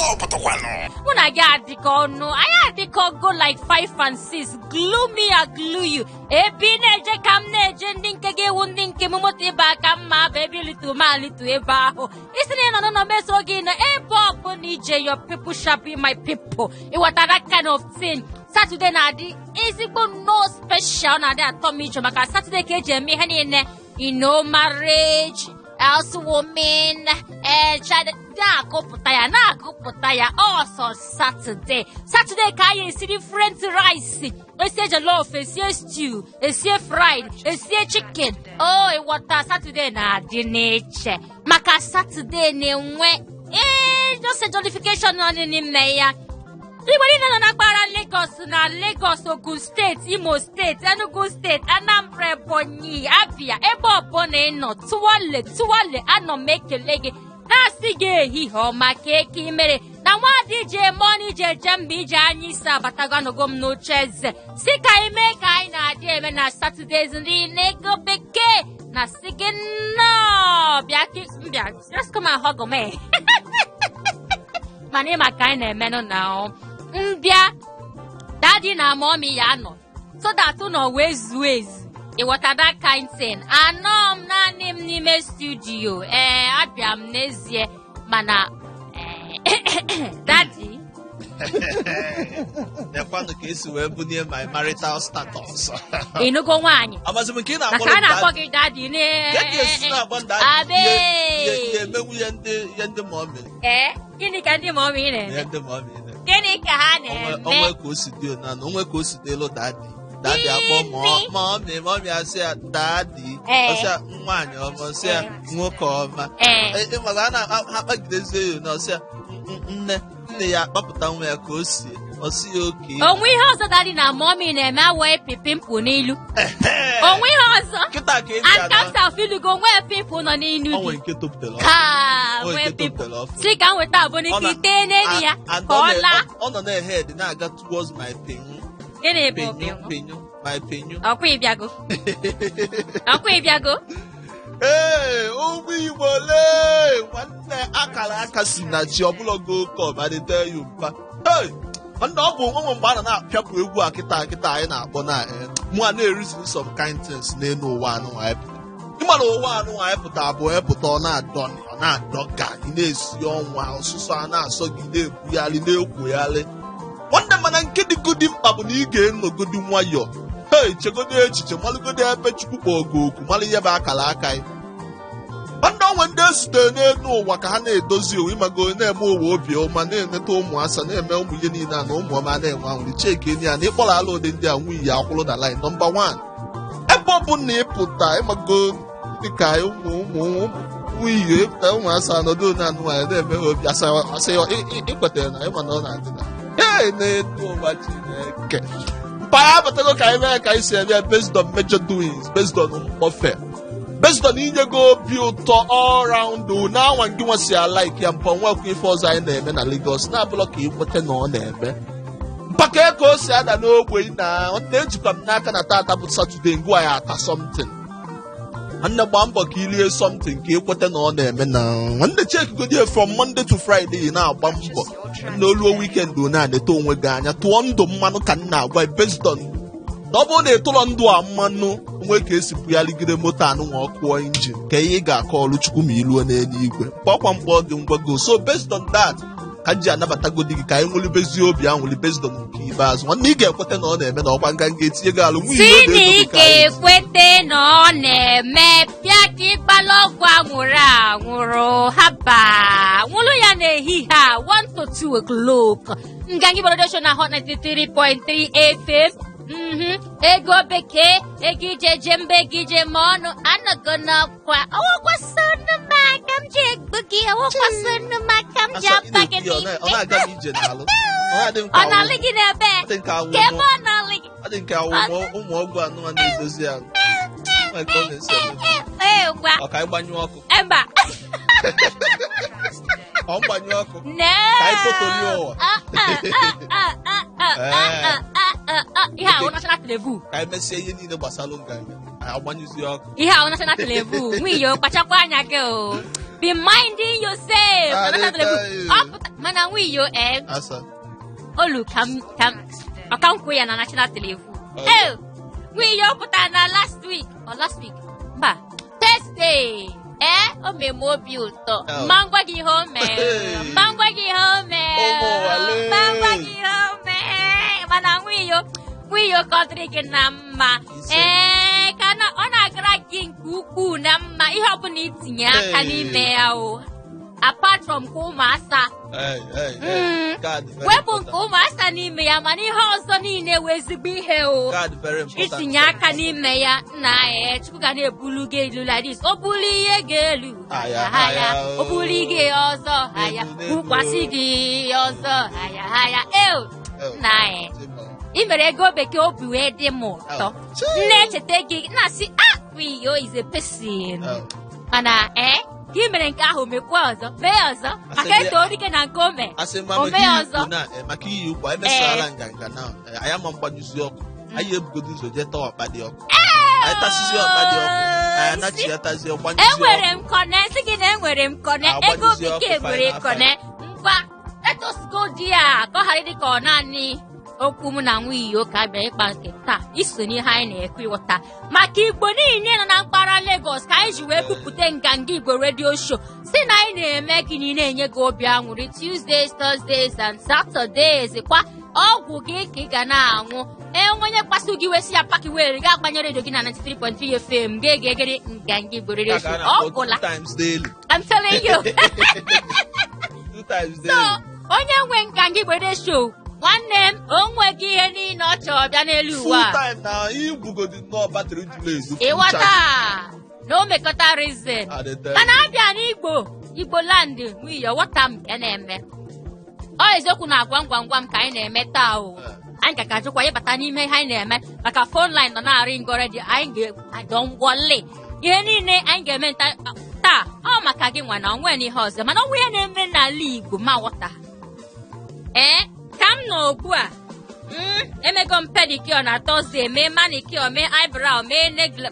Ọsọ pụtakwanụ. Mụ na gị adịkọ ọnụ, anyị adịkọgo like 5 and 6. Glue me, I glue you. Ebe ị na-eje ka m na-eje, ndị nke gị ewu ndị nke m, moto ịba aka mma bụ ebe ilitu ma alitu ebe ahụ. Isi na ị nọ n'ụlọ meso gị na ebe ọ bụ na ije, your people shall be my people. Ịghọta that kind of thing? Saturday na-adị ezigbo nnọọ special, na-adị atọ m iche maka Saturday ka eji eme ihe niile, marriage, housewarming, child, na-agụpụta ya, na-agụpụta ya ọsọ. Saturday, Saturday ka anyị esi different rice, esie jollof, esie stew, esie fried, esie chicken. O ịghọta, Saturday na-adị n'iche maka Saturday na-enwe just a jollification nọ n'ime ya. Igbo niile nọ na mpaghara Lagos, na Lagos, Ogun Steeti, Imo Steeti, Enugu Steeti, Anambra, Ebonyi, Abia, ebe ọbụla ị nọ, tụwale tụwale, anọ m ekele gị, na-asị gị ehihie ọma. Ka eke imere na nwadị ije eme ọnụ, ije eje mba, ije anya isi abatago. Anọgo m n'oche eze, si ka anyị mee ka anyị na-adị eme na Saturdays niile. Ego bekee na si gị nnọọ, bịa bịa, just come and hug me. Mana ịma ka anyị na-emenụ na mbịa, daddy na mommy ya nọ so that ụnọ wee zuo ezu. Ịghọta that kind thing? Anọ m naanị m n'ime studio. Ee, abịa m n'ezie, mana daddy. Nekwanụ ka esi wee bunie my marital status. Ịnụgo nwaanyị? Amazi m nke ị na na-akpọrọ ka a m na-akpọ daddy. Gị daddy. Ka e ga-esi na-akpọ m daddy? Abe. Ihe emenwu ihe ndị mommy. Ee, gịnị ka ndị mommy Ihe na-eme? ndị mommy na-eme. Gịnị ka ha na-eme? Onwe ka o si dị ona na onwe ka o si dịlụ daddy. Daddy akpọ Gịnị? Mommy, mommy asị ya daddy. Ọsị ya nwaanyị ọma, ọsị ya nwoke ọma. Maka a na ha kpagidezie ya na ọsị ya nne nne ya akpapụta nwa ya ka o sie, ọsị ya oke. Onwe ihe ọzọ daddy na mommy na-eme awee pimple n'ilu? Onwe ihe ọzọ? Kịta ka eji And ana ka m filugo nwee pimple nọ n'ilu onwe gị. Nke topụtara ọfụ. Ka Onwe nwee nke pimple. topụtara ọfụ. Si ka m weta abụ Ọ na- ite n'elu ya and ka ọ ọ na- laa. Ọ nọ na-ehead na-aga towards my penyu. Gịnị bụ Penyu? penyu? Penyu, my penyu. Ọkwa ịbịago, ọkwa ịbịago. Ee, ụmụ Igbo, lee nwanne, akara aka si na chi ọbụla go cup, I dey tell you, mpa. Hey, nwanne, ọ bụ onwe mgbe a nọ na-apịapụ egwu a kịta kịta anyị na-akpọ na mụ a na-erizin some kind things n'elu ụwa anụ anyị pụta. Ịma na ụwa anụ anyị pụta abụọ epụta, ọ na-adọ, ọ na-adọga, ị na-esi ọnwa ọsụsọ a na-asọ gị, na-ekwugharị na-ekwugharị, nwanne. Mana nke dịgodi mkpa bụ na ị ga-enọgodi nwayọọ. Hei, chegodi echiche, malụgodi ebe Chukwu kpọọ gị oku, mara ihe bụ akara aka gị, nwanne. Onwe ndị ezutere n'elu ụwa ka ha na-edozi ụwa, ịmago, na-eme ụwa obi ọma, na-eneta ụmụ asa, na-eme ụmụ ihe niile a na ụmụ ọma na-enwe anwụrị. Cheke enyi ya na ịkpọrọ ala ụdị ndị a nwunye ya akwụrụ na line number 1 ebe ọ bụ na ịpụta, ịmago, dịka ụmụ ụmụ ụmụ nwunye ịpụta, ụmụ asa nọdụ na anụ nwaanyị na-eme ha obi asa asị ya ịkwetara na ịma na ọ na-adị na ee n'elu ụwa. Chineke mpaghara abatago ka anyị mee ka anyị si eme ya, based on major doings, based on mkpọfe, based on inye gị obi ụtọ all round na anwa gị nwa si alike ya. Mpa, nwekwa ife ọzọ anyị na-eme na Lagos na-abụlọ ka ị kweta na ọ na-eme mpaka ka o si ada n'ogbe na nwanne. Ejikwa m n'aka na tata bụ Saturday, ngwa ya ata something. Nwanne, gbaa mbọ ka ilie something ka ị kweta na ọ na-eme na nwanne. Chekigodi from Monday to Friday, ị na-agba mbọ n'oluo weekend na-aneta onwe gị anya, tụọ ndụ mmanụ ka m na-agwa, based on na ọ bụrụ na ị tụrọ ndụ a mmanụ, onwe ka esi pụgharịgide moto anụ nwa ọkụọ engine ka ihe ị ga-akọ ọrụ Chukwu ma iluo n'eluigwe mkpọkwa mkpọ gị ngwago. So based on that ka m ji anabatagodi gị ka anyị nwelibezie obi anwụli, based on nke ikpeazụ. Nwanne, ị ga-ekweta na ọ na-eme na ọkwa nganga etinye gị alụ nwunye. Si na ị ga-ekwete na ọ na-eme, bịa ka ịgbala ọgwụ anwụrụ anwụrụ haba nwụrụ ya n'ehihie a, 1 to 2 o'clock. Nganga Igbo Radio Show na Hot 93.3 FM. Ego bekee, ego ije je mba, ego ije ma ọnụ anọgo n'ọkwa ọwụkwasịnụ m aka m ji egbu gị, ọwụkwasịnụ m aka m ji apa gị. Ọ na-aga m ije n'alụ, ọ na-adị m Ọ ka na-alị gị n'ebe? Ọ dị ka awụ. Ka ebe ọ na-alị gị? Ọ dị nke awụ ụmụ ọgwụ anụ a na-edozi ahụ. Nwee ka ọ na-esi eme. Ee, gwa. Ọ ka anyị gbanyụọ ọkụ? Mba. Ọ mgbanyụ ọkụ? No. Ka anyị totolie ụwa. Ah, ah, ah, ah, ah, ah, ah, ah, ah, ah. Ihe ahụ national televu. Ka anyị mesie ihe niile gbasara nganga, anyị agbanyụzie ọkụ. Ihe ahụ national televu. Nwunye, kpachakwa anya gị o. Be minding yourself. Na national televu. Ọ pụta. Mana nwiyo ee Asa. olu ka m ka m ọka m kwuo ya na national television. Okay. Ee, nwiyo pụtara na last week or last week mba Thursday ee o mee m obi ụtọ. Oh. Ma ngwa gị ihe o mee. Hey. Ma ngwa gị ihe o mee. Ụmụ wale. Ma ngwa gị ihe o mee. Mana nwiyo nwiyo ka ọ dịrị gị na mma. Ise. Ee, ka na ọ na-agara gị nke ukwuu na mma ihe ọbụla itinye aka Hey. n'ime ya o. Apart from ka ụmụasa Hey, hey, hey. God, very wepụ important. nke ụmụasa n'ime ya, mana ihe ọzọ niile wee ezigbo ihe o. God, very important. Itinye aka n'ime ya nna ya, Chukwu ga na-ebulu gị elu like this. O bulu ihe ga-elu Aya, haya, aya, o bulu gị ọzọ haya, N'elu, n'elu. bukwasị gị ọzọ haya haya eo. Oh. Nna ya, ị mere ego bekee, obi wee dị m ụtọ. Oh. M na-echeta gị na-asị, ah, Wiyo is a person. Oh. Mana ee ka ị mere nke ahụ, mekwa ọzọ, mee ọzọ maka eto dike na nke o mee. Asị ma O maka mee iyi ọzọ. ukwu na maka iyi ukwu anyị mesara nganga na anyị ama mgbanyụzi ọkụ. Anyị ebugodo ụzọ jee taa ọkpa dị ọkụ. Anyị tasizi ọkpa dị ọkụ, anyị anachiatazi gbanyụzi Enwere ọkụ. m kọne sị gị na enwere m kọne ego Agbanyụzi ọkụ. bekee nwere Final. kọne. Ngwa, let us go there ka ọ ghara ịdị ka ọ naanị okwu mụ na nwiyo ka a bịara ịkpa nke taa. Iso n'ihe anyị na-ekwu, ịghọta maka Igbo niile nọ na mpaghara Lagos ka anyị ji wee bupụta Nganga Igbo Radio Show, si na anyị na-eme gịnị? Na-enye gị obi aṅụrị Tuesdays, Thursdays and Saturdays. Kwa ọgwụ gị ka ị ga na-aṅụ enwe onye kpasu gị wesi ya paki were gaa gbanye redio gị na 93.3 FM, ga-ege egere Nganga Igbo Radio Ka Show. a na-akpọ Ọ gwụla. two times daily. I'm telling you. Two times So daily. Onye nwe Nganga Igbo Radio Show, nwanne m, o nweghị ihe niile ọ chọrọ bịa n'elu Full ụwa a. time na igwugodi nnọọ battery jụrụ ezu, full Ịghọta charge. na o mekọta reason. I dey tell Mana you. abịa n'Igbo, Igbo land, nwunye ghọta m nke na-eme ọ eziokwu na agwa ngwa ngwa m ka anyị na-eme taa o. Anyị ka ga-ajụkwa ịbata n'ime ihe anyị na-eme maka phone line nọ na-arị ngọrọ dị anyị ga-adọ ngwọle ihe niile anyị ga-eme taa ọ maka gị nwa na onwe na ihe ọzọ, mana ọnwa ihe na-eme n'ala Igbo ma ghọta ee ka m nọ ugbu a, emego m pedicure na Thursday, mee manicure, mee eyebrow, mee nail,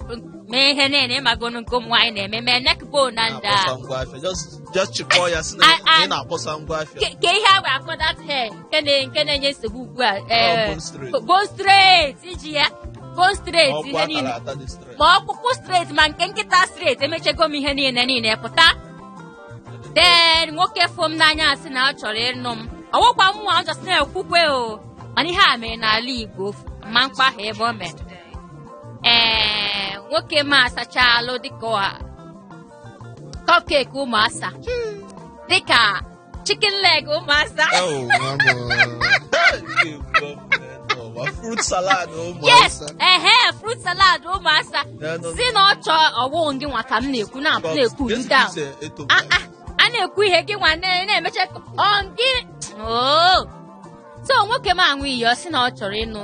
mee ihe niile ịmagonu nke ụmụ nwaanyị na-eme, mee neck bone na nda. Na-akpọsa ngwa afịa. Just chịkọọ ya si na ị na-akpọsa ngwa afịa. Ke ihe a ga-akpọ that hair nke na-enye nsogbu ugbu a? Ọ, bone straight. Bone straight, iji ya bone straight. Ọkwa Ihe niile. akara ata dị straight. Ma ọkpụkpụ straight, ma nke nkịta straight, emechego m ihe niile niile pụta. Then nwoke fụ m n'anya asị na ọ chọrọ ịnụ m. Ọwụkwa m nwa ọjọọ si na-ekwukwe o, mana ihe a mere n'ala Igbo ma mkpa ahụ ebe o mere ee nwoke m asachalụ dịka cupcake ụmụasa, dịka chicken leg ụmụasa. Oh, mama. Hey, n'ụwa. Fruit salad ụmụasa. Yes, ehe, fruit salad ụmụasa. Yeah, no. Si na ọ chọọ ọwụ gị nwa ka m na-ekwu na na-ekwu ndị a. Ah, ah, a na-ekwu ihe gị nwa na-emecha ọ gị. Oo. So nwoke m aṅụ iyi, ọ sị na ọ chọrọ ịnụ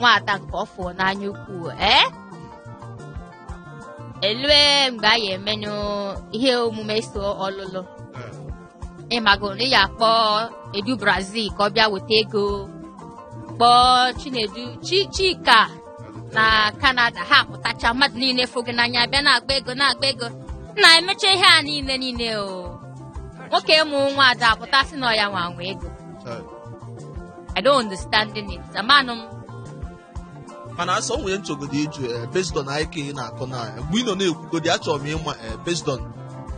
nwada nke ọ fụrụ n'anya ukwu. Ee, elue mgbe a ya emenụ ihe omume so ọlụlụ, ịmago na ị ya akpọ Edu Brazil ka ọ bịa weta ego, kpọọ Chinedu Chi Chika na Canada, ha pụtacha, mmadụ niile fụ gị n'anya bịa na-agba ego, na-agba ego, na-emecha ihe a niile niile o. Nwoke mụ nwa ada pụta sị na ọ ya nwa nwe ego. I don't understand it, amanụ m. Mana asọ nwere nchọgodi ịjụ, based on anyị ka ị na-akọ na mgbe ị nọ na-ekwugodi, achọrọ m ịma, based on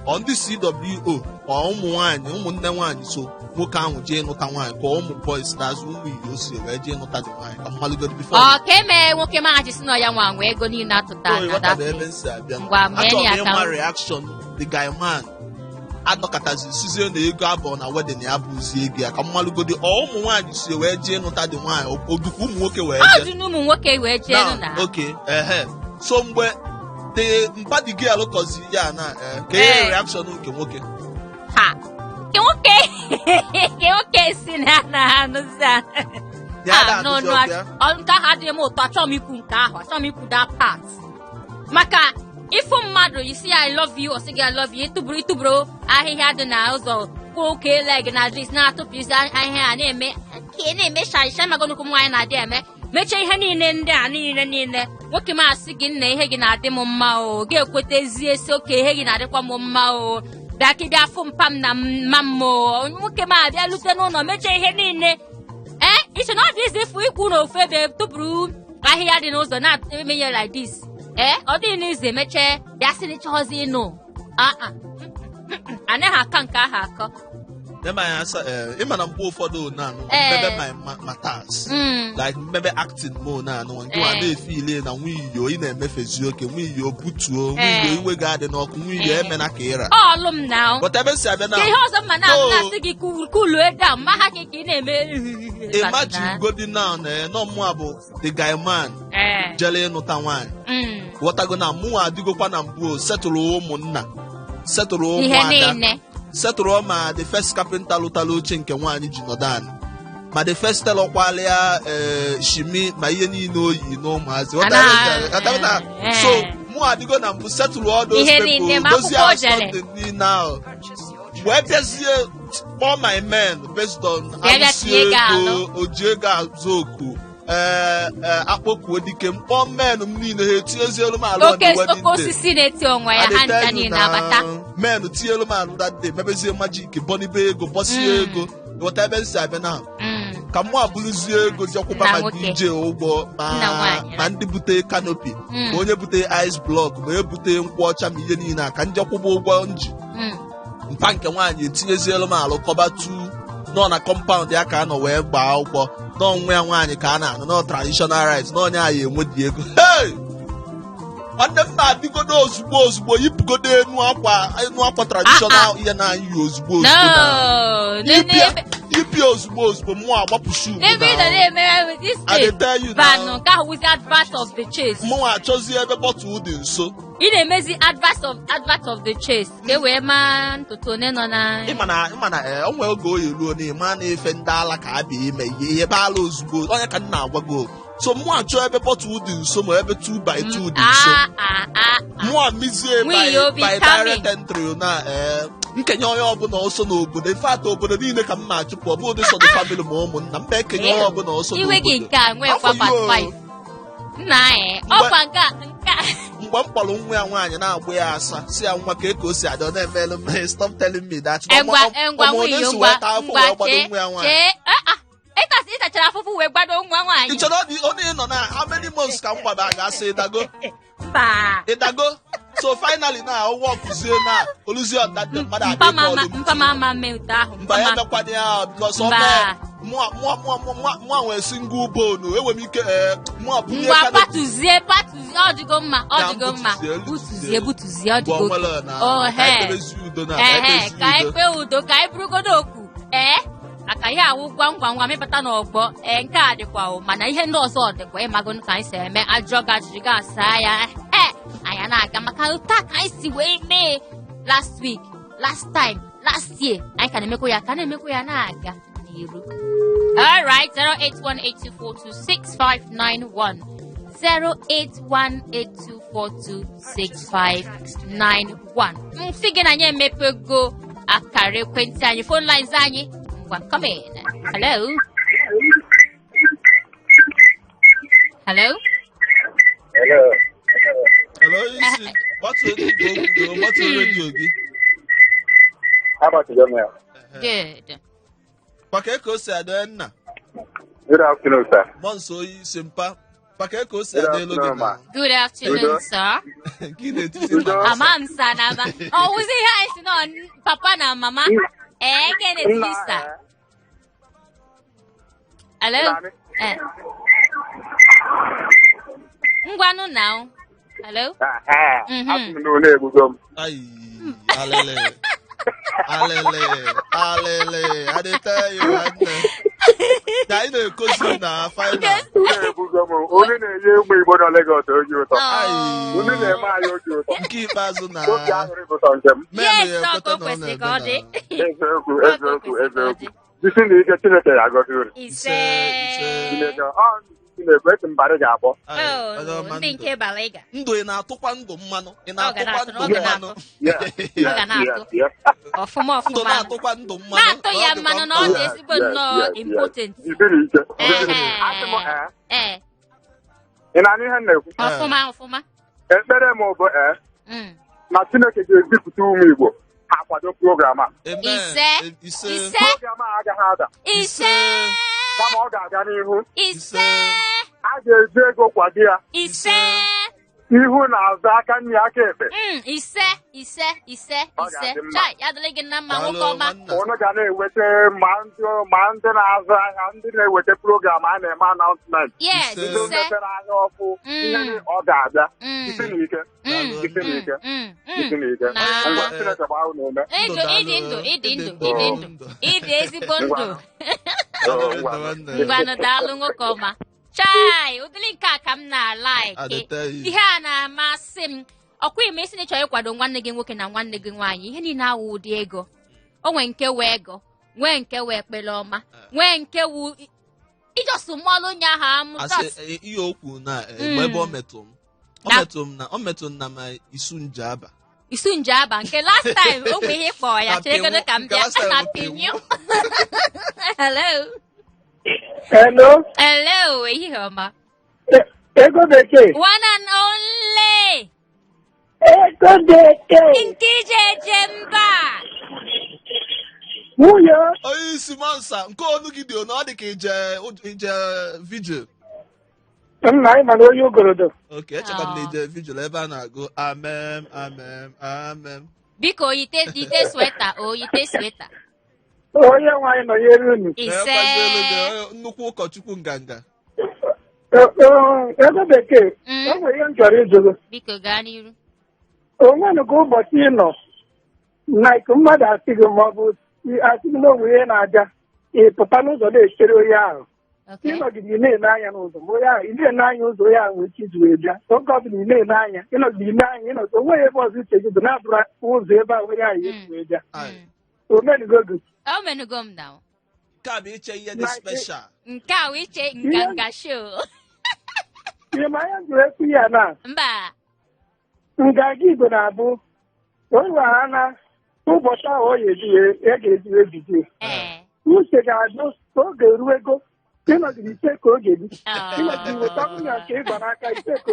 ọ ndị CWO ka ụmụ nwaanyị, ụmụnne nwaanyị so nwoke ahụ jee ịnụta nwaanyị, ka ụmụ boys na-azụ ụmụ iyo si wee jee ịnụta dị nwaanyị, ka mmalụgodi before. Ọ ka emee nwoke maghachi sị na ọ ya nwa nwe ego niile atụta O na ịghọtara that ebe place. m si abịa. Ngwa, mee Achọrọ ya m ka ịma reaction the guy man anọkọtazi sizie na ego abụọ na wedding ya bụzi ego ya, ka mmalụgodi ọ ụmụ nwaanyị si wee jee ịnụta dị nwaanyị, odukwa ụmụ nwoke wee Ọ jee. dị n'ụmụ nwoke wee jee nụ na. Now, okay, ehe, so mgbe the mpa the girl kọzi ya na ka ihe reaction nke nwoke? Ha, nke nwoke si na na ha anụzi a. Ya Ah, na no, anụzi no, ọkụ ya. Nke ahụ adịghị m ụtọ. Achọghị m ikwu nke ahụ, achọghị m ikwu that part, maka ịfụ mmadụ isi ya "I love you," ọ sị gị "I love you," ịtụburu ịtụburu ahịhịa dị na ụzọ kwuo oke leg na this na-atụpụ isi ahịhịa a na-eme nke na-eme shaisha maka nnukwu nwaanyị na-adị eme mechie ihe niile ndị a niile niile. Nwoke m asị gị nna, ihe gị na-adị m mma o, ga-ekwetezie si oke ihe gị na-adịkwa m mma o. Bịa ka ị bịa fụ mpa m na mma m o. Nwoke m abịa lute n'ụlọ mechaa ihe niile. Ee, iche na ọ dị easy ịfụ ikwu n'ofu ebe tụpụrụ ahịhịa dị n'ụzọ na-eme ya like this. Ee, ọ dịghị n'easy emechee bịa sị na ịchọghọzi ịnụ. Ah, ah. Anaghị akọ nke ahụ akọ. Ema ya asa, ịma na mgbe ụfọdụ na-anụ mmebe my matters. Like mmebe acting mo na-anụ nke nwa na-efe ile na nwiyo ị na-emefezi oke, nwiyo butuo, nwiyo iwe ga-adị n'ọkụ, nwiyo emena ka ịra. Ọlụ m na But ebe si abịa na ka ihe ọzọ mma na No. na-asị gị cool down, ma ha gị ka ị na-eme. Imagine godi now na nọ mụa bụ the guy man jele ịnụta nwaanyị. Ghọtago na mụnwa adịgokwa na mbụ o, setụrụ ụmụnna, setụrụ Ihe ụmụada, niile. Setụrụ ma the first carpenter lụtara oche nke nwaanyị ji nọdụ anị, ma the first tailor kwalịa shimi, ma ihe niile oyi na ụmụazị. Ghọtara na so mụ adịgo na mbụ setụrụ all those Ihe people, niile, ma dozie akwụkwọ o jere. outstanding niile ahụ, wee bịazie kpọọ my men based on Bịa bịa alụsị tinye ego ego alụ. Oji ego azụ oku, ee ee, akpọkuo dike m, kpọọ men m niile, ha etinyezielu m alụ on Oke the wedding oke day. Osisi na-eti onwe ya, ha ncha niile abata. Men tinyelu m alụ that day, mebezie magic, bọnibe ego, bọsie ego. Ghọta ebe m si abịa na ka mụ abụrụzie ego jekwụba Nna ma nwoke. DJ ụgwọ, Nna ma nwaanyị. ma ndị bute canopy, ma onye bute ice block, ma onye bute nkwụ ọcha, ma ihe niile a ka njekwụba ụgwọ nji. Mpa nke nwaanyị etinyezielu m alụ kọba tu nọ na compound ya ka a nọ wee gbaa ụgwọ n'ọnwa ya nwaanyị ka a na-anụ nọ traditional rites na onye anyị enwe dị ego. Hey! Nwanne m na-adịgodo ozugbo ozugbo yipụgodo enu akwa traditional ihe na-anyị yi ozugbo ozugbo na No, yipịa ozugbo ozugbo, mụọ agbapụ shoe. N'ebe ị nọ na-eme this I dey thing. tell you Vanụ now. nke ahụ wụzi advert of the chase. Mụnwa achọzi ebe bottle dị nso. Ị na-emezi advert of the chase ka e wee maa ntutu one nọ na Ịma na ee, o nwere oge oyi ruo na ịma na-efe ndị ala ka a bịa ime ihe ihe ebe ala ozugbo onye ka m na-agwa gị o. So mụ achọ ebe bottle dị nso, ma ebe 2 by 2 dị nso. Ah, ah, ah. Mụ amizie Nwunye obi by coming. direct entry na ee, nkenye onye ọbụla ọsọ n'obodo. In fact, obodo niile ka m na-achụpụ, ọ bụ ụdị sọ dị family ma ụmụnna m na-ekenye onye ọbụla ọsọ Iwe gị n'obodo. nke a nwekwa Afọ part yo. 5 nna anyị ọkwa nke a nke a. Mgbe m kpọrọ nwa ya nwaanyị na-agbụ ya asa, si ya nwa ka o si adị, ọ na-emelu m, "Stop telling me that." Ngwa ngwa, Ọmụ nwunye onye si ngwa wee taa afọ ngwa wee gbado chee nwa ya nwaanyị. Chee, ah, ah. Ịtachara afụfụ wee gbado nwa nwaanyị. Ị chọrọ ọ dị onye nọ na how many months ka m gbaba ga-asị ịdago? Mba. Ịdago. So finally na ọnwa ọkụzie na oluzie ọdadị mmadụ Mpa adị mama kọlụ. Mpa mama mee ụtọ ahụ. Mba ya mpa mekwana ya because Mba. ọ mụa mụa mụa mụa mụa nwee single bone, enwe m ike ee mụa bunye Ngwa. canopy. Patuzie, patuzie, ọ dịgo mma, ọ Ya, dịgo mma. butuzie, Butuzie, butuzie, ọ mgbe dịgo. ọ nwere na Oh, ka anyị he. kpebezi udo na ka anyị Ehe, kpezi ka anyị udo. kpee udo, ka anyị burugodo okwu ee, maka ihe awụ gwam gwam gwam ịbata n'ọgbọ. Ee, nke a dịkwa o, mana ihe ndị ọzọ dịkwa. Ịmago ka anyị si eme, ajụọ gị ajụjụ, gị asaa ya. Ee, anyị na-aga maka ụta ka anyị si wee mee last week, last time, last year. Anyị ka na-emekwa ya, ka na-emekwa ya na-aga n'iru. Alright, 08182426591, 08182426591. M sị gị na anyị emepego akara ekwentị anyị, phone lines anyị. Ngwa, come in. Hello, hello. Hello. Hello, isi gbatuo igwe okwu gị, gbatuo redio gị. How about you, man? Good. Maka ka o si adị nna. Good afternoon, sir. Mmụọ nsọ, oyi isi mpa, maka ka o si adị elu gị na Good afternoon, Udo. sir. Nke ị na-etiti Udo. mma. Ama m sa na ama ọ wụzi ihe anyị si nọ papa na mama ee nke na-etiti sir. Hello. Eh. Ngwanụ na hello. Asị m na unu egbugo m. Ai, alele alele alele, I dey tell you, nwanne, na anyị na-ekozi na final. Unu egbugo m. Unu na-enye ụmụ Igbo nọ Legọs obi ụtọ. Ai. Unu na-eme anyị obi ụtọ. Nke ikpeazụ na Obi aṅụrị bụ sọ nke m. menụ Yes, ya ọ ekweta ka o na ọ kwesịrị ka ọ na-eme dị. na Eziokwu, Ọ ka o eziokwu, kwesịrị ka ọ eziokwu. dị. Jisi na ike, Chineke ya agọzi unu. Ise. Ise. Chineke, ọ Chineke esi mbarị ga-akpọ. Ai, Oh, onye ọma. ndị Ndụ nke Baliga. ndụ, ị na-atụkwa ndụ mmanụ, ị Ọ ga na-atụkwa na-atụ, ndụ ọ ga mmanụ. na-atụ. Yeah, Ọ ga na-atụ. yes. Ọfụma Ndụ ọfụma. na-atụkwa ndụ mmanụ. Na-atụ ya Ọ dịkwa mmanụ na ọ mkpa. dị ezigbo nnọọ important. Jisi na ike. Ehe. Asị m, ee, Ee, ị na-anụ ihe m na-ekwu? ọfụma ọfụma. Ekpere m bụ ee, na Chineke ga-ezipụta ụmụ Igbo. Ha kwado program a. Amen. Ise. Ise. Ise. Program a agaghị ada, Ise. kama ọ ga-aga n'ihu. Ise. A ga-eji ego kwado ya. Ise. Ihu na azụ, aka nri, aka ekpe. Ise, ise, ise. Ọ Ise. ga-adị mma. Chai, ya dịrị gị na mma, nwoke Daalụ, ọma. nwanna. Ụnụ ga na-eweta ma ndị na-azụ ahịa, ndị na-eweta program a na-eme announcement, Yes. Ise. ndị Ise. mepere ahịa ọkụ. Mm. Ihe ọ ga-abịa. Isi na ike. Isi na ike. Isi na ike. Ngwa, Chineke gbaa unu ume. Ịdị Ndụ, ịdị daalụ. ndụ, ịdị ndụ, Ịdị ịdị ndụ. ndụ, ịdị ezigbo ndụ. Daalụ, Ngwa. nwanne. Ngwanụ, daalụ, nwoke ọma. Chai, ụdịrị nke a ka m I na-alike. dey tell you. Ihe a na-amasị m. Ọkwa ime isi na ịchọrọ ịkwado nwanne gị nwoke na nwanne gị nwaanyị, ihe niile awụ ụdị ego. O nwee nke wee ego, nwee nke wee ekpere ọma, nwee nke wu ijọsụ mụọlụ onye ahụ amụ. Asị ihe okwu na mgbe ebe ọ metụ m, ọ metụ m na ọ metụ m na ma isu nje aba. Isu nje aba nke last time, o nwee ihe ịkpọ ya. Na Cheregodo ka m nke bịa last time na bụ pinyu. Hello. Hello. Hello, ehihie ọma. Ego bekee. One and only. Ego bekee. Nke ije eje mba. Nwunye. Onye isi mansa nke onu gị dị na ọ dị ka ije vigil. Nna anyị mana onye ogolodo. Ok, echekwa m na Ah. ije vigil ebe a na-agụ amen, amen, amen. Biko, yite sweater o, yite sweater. Onye nwaanyị nọnyere unu. Ise. Na-ekwazi elu gị, nnukwu ụkọchukwu nganga. Ego bekee. O nwere ihe m chọrọ ịjụ gị. Biko, gaa n'iru. O nwere ka ụbọchị ị nọ like mmadụ asị gị ma ọ bụ asị gị na onwe ihe na-abịa, ị pụta n'ụzọ na-echere onye ahụ. Ịnọgide ị na-ele anya n'ụzọ, ma onye ahụ ị na-ele anya ụzọ, onye ahụ nwere ike iji wee bịa oge ọbụla ị na-ele anya, ịnọgide ị na-anya, ịnọgide onweghị ebe ọzọ uche gị dị na-abụrụ ụzọ ebe ahụ onye ahụ esi wee bịa. Aye. Omenugo gị? O menugo m na. Nke a bụ iche ihe dị special. Nke a wụ iche nganga show. Ihe ma anya jụrụ ekwu ya na Mba. Nganga Igbo na-abụ onye ha na ụbọchị ahụ ọ ga-eji wee ya ga-eji wee bido. Uche ga-adụ ka oge ruo ego, ịnọgide ise ka oge dị, ịnọgide weta ọbụna nke ịgba n'aka ise ka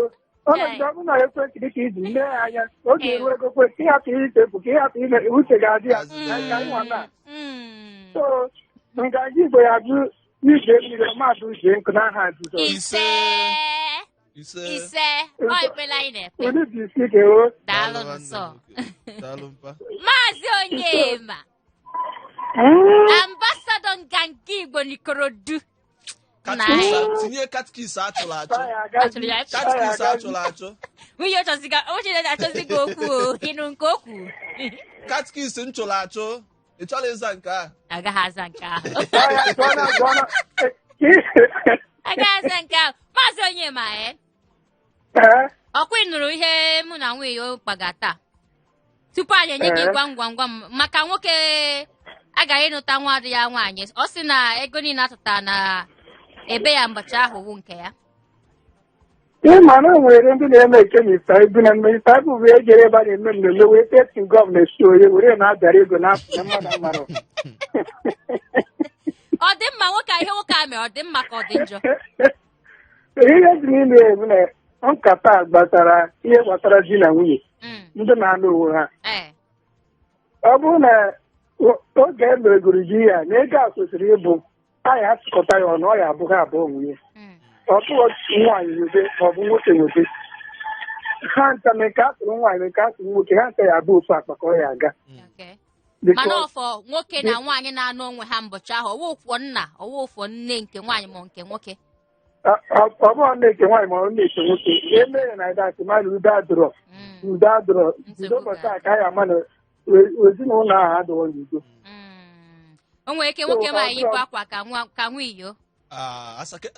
ọnọgide ọbụna ekwentị dịka iji mee ya anya oge ruo ego kwe ka ịhapụ ichefu, ka ịhapụ ime, uche ga-adị ya ka anyị nwa na. So nganga Igbo ya bụ ije mmiri mmadụ uche nkụ n'aha Jizọs. Ise. Ise. Ise. Ọ ekpere anyị na-ekpe. Ụdị dị isi ga-ewo. Daalụ. Nwanne m Nsọ. nwoke. Daalụ, mpa. Maazị Onyema, ambassador nganga Igbo n'Ikorodu. Catechist tinye catechist achụrụ achụ. Achụrụ ya achụ. Catechist achụrụ achụ. Nwunye ọchọziga ochie achọziga okwu o, ịnụ nke okwu. Catechist m chụrụ achụ, ị chọrọ ịza nke a? Agaghị aza nke ahụ, agaghị aza nke ahụ. Maazị Onyema, ọkwa ị nụrụ ihe mụ na nwunye ya kpaga taa tupu anyị enye gị gwam gwam gwam maka nwoke agaghị ịnụta nwa dị ya nwaanyị. Ọ sị na ego niile atụta na ebe ya mbọchị ahụ wụ nke ya. Ịma na o nwere ndị na-eme eke Mr. Ibu na Mr. Ibu bụ ejere ebe a na-eme mmemme wee teti gọm na-esi onye were na-abịara ego n'afọ na mmadụ amara. Ọ dị mma nwoke a, ihe nwoke a mere, ọ dị mma ka ọ dị njọ? Ihe dị n'ime ya bụ na nkata a gbasara ihe gbasara di na nwunye, ndị na-alụ onwe ha. Ọ bụrụ na oge e meregoro ji ya na ego a kwesịrị ịbụ anyị atụkọta ya ọnụ, ọ ya abụghị abụọ nwunye, ọ bụghị nwaanyị nwebe ma ọ bụ nwoke nwebe. Ha ncha mee nke a tụrụ nwaanyị, mee nke a tụrụ nwoke, ha ncha ya abụ ofu akpa ka ọ ya aga. Mana ọfọ nwoke na nwaanyị na-anụ onwe ha mbọchị ahụ, ọwụ ụfọ nna, ọwụ ụfọ nne nke nwaanyị ma nke nwoke. Ọ bụghị nne nke nwaanyị ma ọ nne nke nwoke eme ya na ịdatị mmadụ, udo adụrọ. Udo adụrọ. Nsogbu bido ụbọchị a ka ya ama na ezinụlọ ahụ adịghị n'udo. O nwere ike nwoke So, ma ọ yipụ akwa ka nwa iyo. Ah, asake.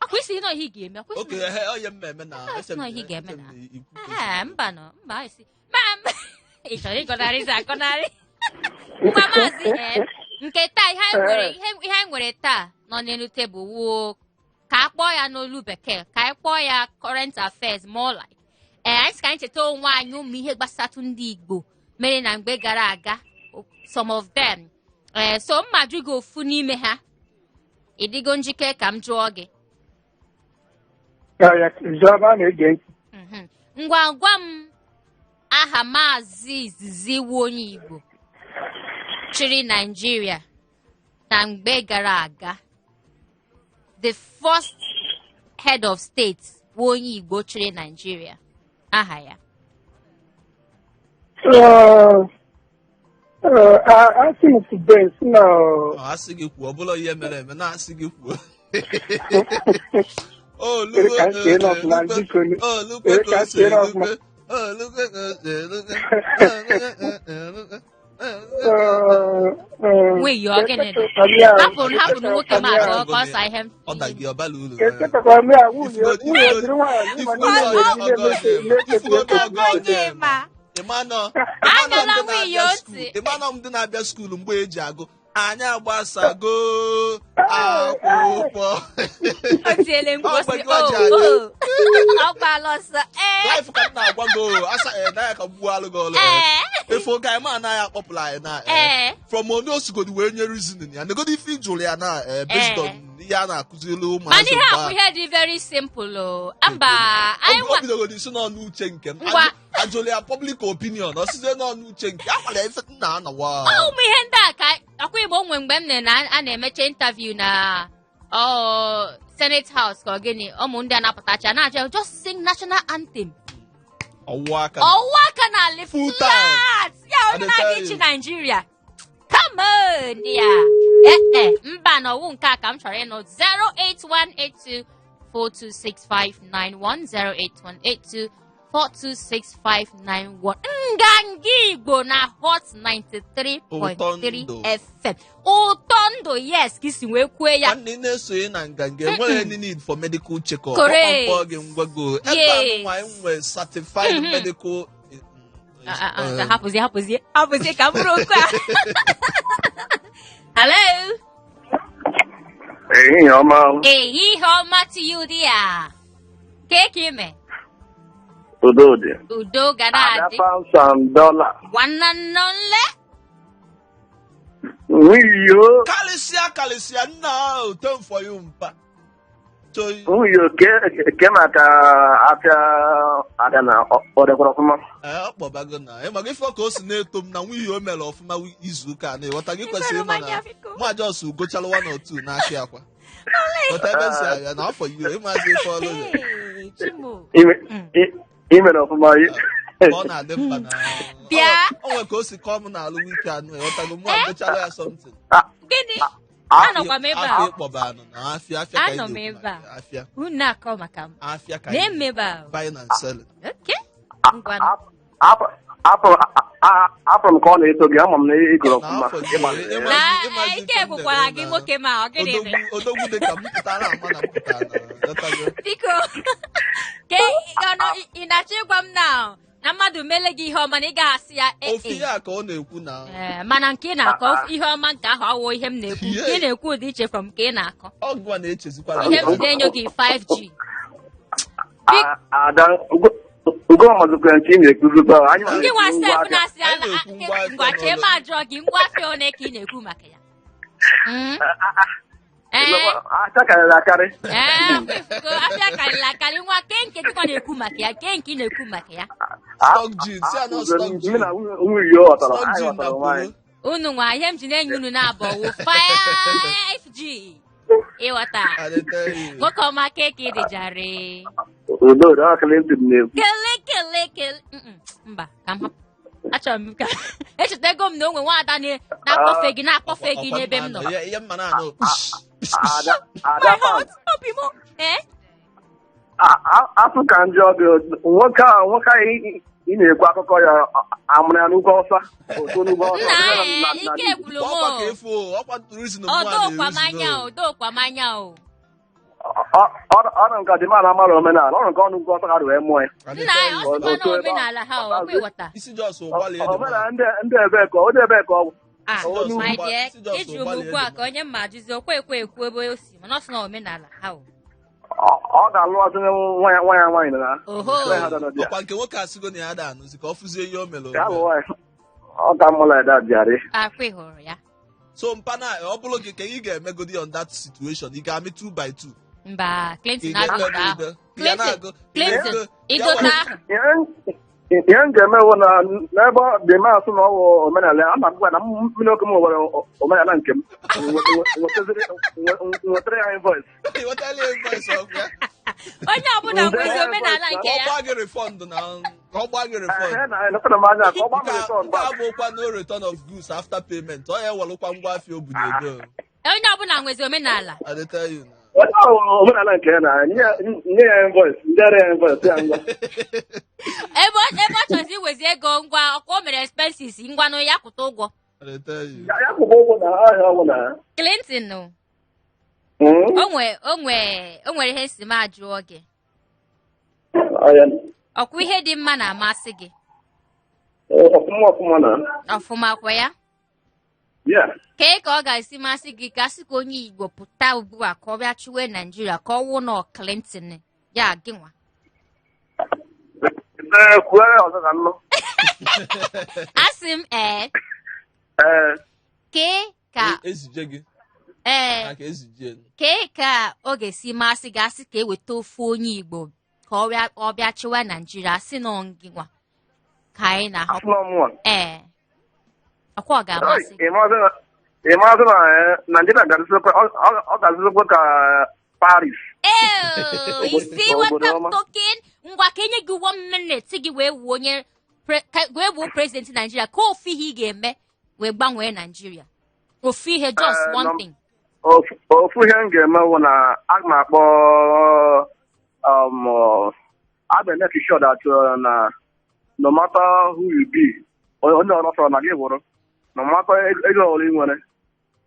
Akwa isi nọ ihe ị ga-eme, akwa isi Oke, ehe, onye mmemme na Ah, ese m sị na ihe ga-eme ese m na. ikwu Ah, mba nọ mba, isi ma ị chọrọ ịgọnarịzi agọnarị. Ngwa, maazị, nke taa, ihe anyị nwere, ihe anyị nwere taa nọ n'elu tebụl wuo ka a kpọọ ya n'olu bekee, ka anyị kpọọ ya current affairs more like. Anyị sị ka anyị cheta onwe anyị ụmụ ihe gbasatụ ndị Igbo mere na mgbe gara aga, some of them. So mma jụ gị ofu n'ime ha. Ị dịgo njike ka m jụọ gị? Ya ya jụọ, a na-ege ntị. Ngwa, gwa m aha maazị izizi wu onye Igbo. chịrị Naijiria na mgbe gara aga, the first head of state bụ onye Igbo chịrị Naijiria, aha ya? Asị m today si na Ọ asị gị kwuo, ọ bụla ihe mere eme na-asị gị kwuo. Ka m chee n'ọfụma, biko. Olukwe ka Ka o m si chee n'ọfụma. elukwe. Olukwe ka o si elukwe. Nwunye, ọ gịnị dị? Hapụ nwoke m abụọ ka ọ saa ihe m. Ọ da gị, ọbala uru. Echetakwa m ya, nwunye jiri nwayọọ ịma na ihe na-eji na-eme Ifugo na-echefu ọgọ Onye ma. Ịmanọ Anụla nwunye ntị. ịmanọ ndị na-abịa school mgbe eji agụ anyị agbasago akwụkwọ. O tiele mkpu Ọ sị, gwa gị o ọcha. o ọ gbala ọsọ, ee. Life ka m na-agwa gị o asa na ya ka m gbuo alụ gị ọlụ. Efe oge anyị ma anaghị akpọpụrụ anyị na from onye osigodi wee nye reasoning ya, negodi ife ị jụrụ ya na based on ihe a na-akụziri Mana ụmụazị ihe a mgbe bụ ihe dị very simple o. Mba, anyị o nwa bidogodi isi n'ọnụ uche nke m. Ngwa. Ajụrụ ya public opinion, ọ sizie n'ọnụ uche nke akwara ife nna anọwa. Ụmụ ihe ndị a ka akwa Igbo nwe mgbe m na a na-emeche interview na ọ Senate House ka ọ gịnị, ụmụ ndị a na-apụtacha na-ajụ, "Just sing national anthem." Ọwụwa aka. Ọwụwa aka na Full time. flat ya onye I dey na-aga tell ịchị you. Naijiria, come on ya. Ee, mba, na ọwụ nke a ka m chọrọ ịnụ. 08182 426591, 08182 426591. Nganga Igbo na Hot 93.3 Ụtọ ndụ. FM, ụtọ ndụ, yes, ka isi wee kwue ya. Nwanne, ị na-esonye na nganga, enweghị any need for medical check-up. Correct. Ọkpọkpọ gị ngwago ebe a nwa anyị nwere certified medical. Ah, ah, ah, hapụzie, hapụzie, hapụzie ka m bụrụ okwu a. Hello. Ehihie ọma. Ehihie ọma to you there. Ka ime? Udo dị. Udo ga Ada na-adị. Pounds and dollar. Nwanne nnọnle. Nwunye. Kalịsịa, kalịsịa nna ahụ tem for you, mpa. Toyi. Nwunye, ke maka afịa ada na ọ dịkwara ọfụma. Ee, ọ kpọbago na ị maka ife ka o si na-eto m na nwunye o mere ọfụma izu ụka a na-ịghọta gị kwesịrị ịma na mụ just gochala one or two n'aka akwa ghọta ebe m si abịa na afọ yiro ịmazi ife ọlụ ya. Hey, Chimo. Ime mere ọfụma. Ọ na-adị mkpa na Bịa. O nwere ka o si kọọ m n'alụ wike anụ, ịghọtago, mụ agochala ya something. Gịnị? Anọkwa m ebe a. Afịa ịkpọba anụ na afịa, afịa ka Anọ anyị m na-ekwu ebe a. maka ya. Afịa. Unu na-akọ maka m. Afịa ka anyị Na-eme ebe a. buying and selling. Okay. Ngwanụ. Afọ m ka ọ na-eto gị, ama m na ị gụrụ Na ọfụma. afọ gị, Na ịmazi ike ife m gwụkwara na-eme gị na- nwoke ma ọ gịnị dị? Odogwu, odogwu dị ka m pụtara ama na m pụtara na ghọtago. Biko, ke ị na-achọ ịgwa m na mmadụ mele gị ihe ọma na ị gaghị asị ya ee? Ofu ihe a ka ọ na-ekwu na Ee, mana nke ị na-akọ, ihe ọma nke ahụ awụ ihe m na-ekwu. Nke ị na-ekwu dị iche from nke ị na-akọ. Ọgụ a na-echezikwara. Ihe m ji na-enyo gị 5G. Ada ugo mazikwa nke ị na-ekwuzikwa anyị ma. Ndị nwa na-ekwu sef ngwa afịa. na-asị Anyị na-ekwu ngwa afịa ngwa chee n'ụlọ. ma jụọ gị, ngwa afịa one ka ị na-ekwu maka ya? Ee. Aka karịrị akarị. Ee, ifugo, afịa karịrị akarị. Nwa ke nke gịkwa na-ekwu maka ya, ke nke ị na-ekwu maka ya? Stock gin, si anọ stock Mme gin. na nwunye ghọtara Stock anyị gin na ghọtara onwe anyị. polo. Unu nwa, ihe m ji na-enye unu na-abọ wụ 5G, ịghọta? I dey tell you. Nwoke ọma, keke dị jare. Udo dị, ọ Clinton na-ekwu. Kele, kele, kele. Mba, ka m hapụ, achọrọ m ka echetego m na o nwe nwaada na-akpọfe gị, na-akpọfe gị Ọkwa n'ebe m mma nọ. anọ, ihe mma na-anụ. Ada, Ada My heart, Pounds. obi m, ee. Afụ ka njọ gị, nwoke a ị na-ekwu akụkọ ya, amụrụ ya n'ugwu Awụsa, oto n'ugwu Awụsa. Nna, ọ ee, ike gwụrụ m. Ọkwa ka efu o, ọkwa reason mụ a Ọdọkwa m anya na-ereason o, dọkwa m anya o. Ọrụ nke dị mara amara omenala, ọrụ nke ọnụ ugwu Awụsa ka wee mụọ ya. I dey Nna tell ya, you. ọ sịkwa na Otu ebe omenala ha ọ ọkwa, ịghọta? Isi jos ụgbalị ede. Omenala ndị ebe ka ọ dị, ebe ka ọ bụ. Ah, Just my dear, si just ejuru m ụgbalị ugbu a ede. ka onye mma ajụzi okwe ekwe ekwu ebe o si, mana ọ sị na omenala ha o. Ọ ga-alụ ọzọ nwa ya nwaanyị na Oho. nwa ya ha dọ ya. Ọkwa nke nwoke asịgo na ya da anụzi ka ọ fụzie ihe o mere Ya onwe. lụọ ya, ọ ka mma like that jare. Akwa ị hụrụ ya. So mpana ọ bụrụ gị ka ị ga-emegodi on that situation, ị ga-amị 2 by 2? Mba, Clinton Ị ga-ekpe agụta ahụ. udo? Ị ga Clinton, na-agụ? Clinton, Ị ịgụta ahụ. Ihe m ga-eme bụ na n'ebe ọ dị masị na ọ wụ omenala ya, ama m na mmiri ọkụ m nwere omenala nke m. Nwetara ya invoice. Ị nwetala ya invoice ọgwụ ya? Onye ọbụla nwezi omenala nke Ka ọ ya. gbaa gị refund na ka ọ gbaa gị refund. Ehe, na enekwana m anya ka ọ gbaa m Nke a return nke back. a bụkwa no return of goods after payment. Ọ ya ewelụkwa ngwa afịa o bunye ego. Onye ọbụla nwezi omenala. I dey tell you na. Onye ahụ omenala nke ya na nye ya invoice, ndere ya invoice ya ngwa. Ebe ọ chọzi iwezi ego ngwa ọkwa o mere expenses ngwanụ ya kwụta ụgwọ. I dey tell you. Ya kwụba ụgwọ na ahịa ọgwụ na ya. Clinton o o nwere ihe si m ajụọ gị. Ahịa. Ọkwa ihe dị mma na-amasị gị? Ọfụma ọfụma na. Ọfụma kwa ya? Yeah. Kee ka ọ ga-esi masị gị ka sị ka onye Igbo pụta ugbu a ka ọ bịa chụwe Naijiria ka ọ wụ nọ Clinton ya gị nwa? Ee, kwuo ya ọzọ ka nnụ. Asị m ee. Ee. Kee ka Ezije gị. Ee. Na ka ezije. Kee ka ọ ga-esi masị gị asị ka eweta ofu onye Igbo ka ọ bịa chịwa Naijiria, asị nọ gị nwa ka anyị na-ahọpụ? Asị na ọmụnwa. Ee, ọkwa ọ ga-amasị gị? Ị maazị na Naijiria ga-adịzikwa ọ ga-adịzikwa ka Paris. Ew, you see what Obodo I'm ọma. talking? Ngwa, ka enye gị one minute gị wee wuo onye wee wuo president Nigeria, ka ofu ihe ị ga-eme wee gbanwee Nigeria. Ofu ihe, just one thing. Ofu ihe m ga-eme bụ na aga m akpọ a ga-make sure that na no matter who you be, onye ọrụ sọrọ na gị wụrụ, no matter ego ọrụ ị nwere,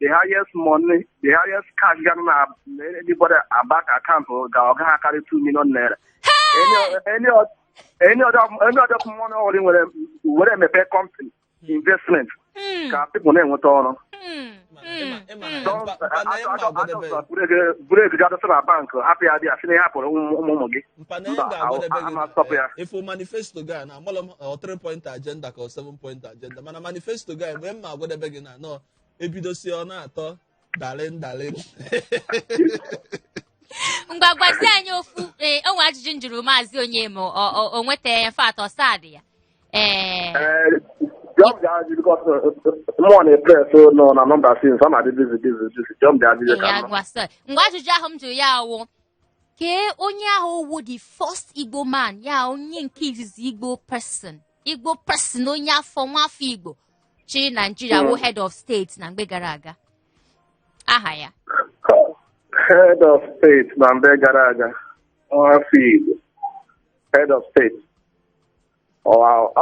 the highest money, the highest cash ga na anybody bank account ga ọ gaghị akarị 2 million naira. Any other money ọbụla ị nwere were emepe company investment ka people na-enweta ọrụ. Buru ego ga-adọsa na bank, hapụ ya dị asị na ihe hapụrụ ụmụ ụmụ gị. Mpa na Mba, ga-agwadebe gị ama na stop ya. Ifu manifesto gị a na amalụ m ọ 3 point agenda ka ọ 7 point agenda, mana manifesto gị a, mgbe m ma agwadebe gị na nọ ebidosi ọ na-atọ dalin dalin. Ngwa, gwazie anyị ofu ee onwe ajụjụ m jụrụ Maazị Onyema, o nweta ya mfe atọ sad ya ee. Jump the ajụjụ because mụọ na-epress nọ na nọmba since ọ na-adị busy busy busy. Jump the ajụjụ ka Ya mma. gwa sir. Ngwa, ajụjụ ahụ m jụrụ ya awụ kee onye ahụ wụ the first Igbo man, ya onye nke izizi Igbo person, onye afọ nwafọ Igbo chịrị Naijiria, wụ head of state na mgbe gara aga, aha ya? Head of state na mgbe gara aga, nwafọ Igbo head of state. Wow.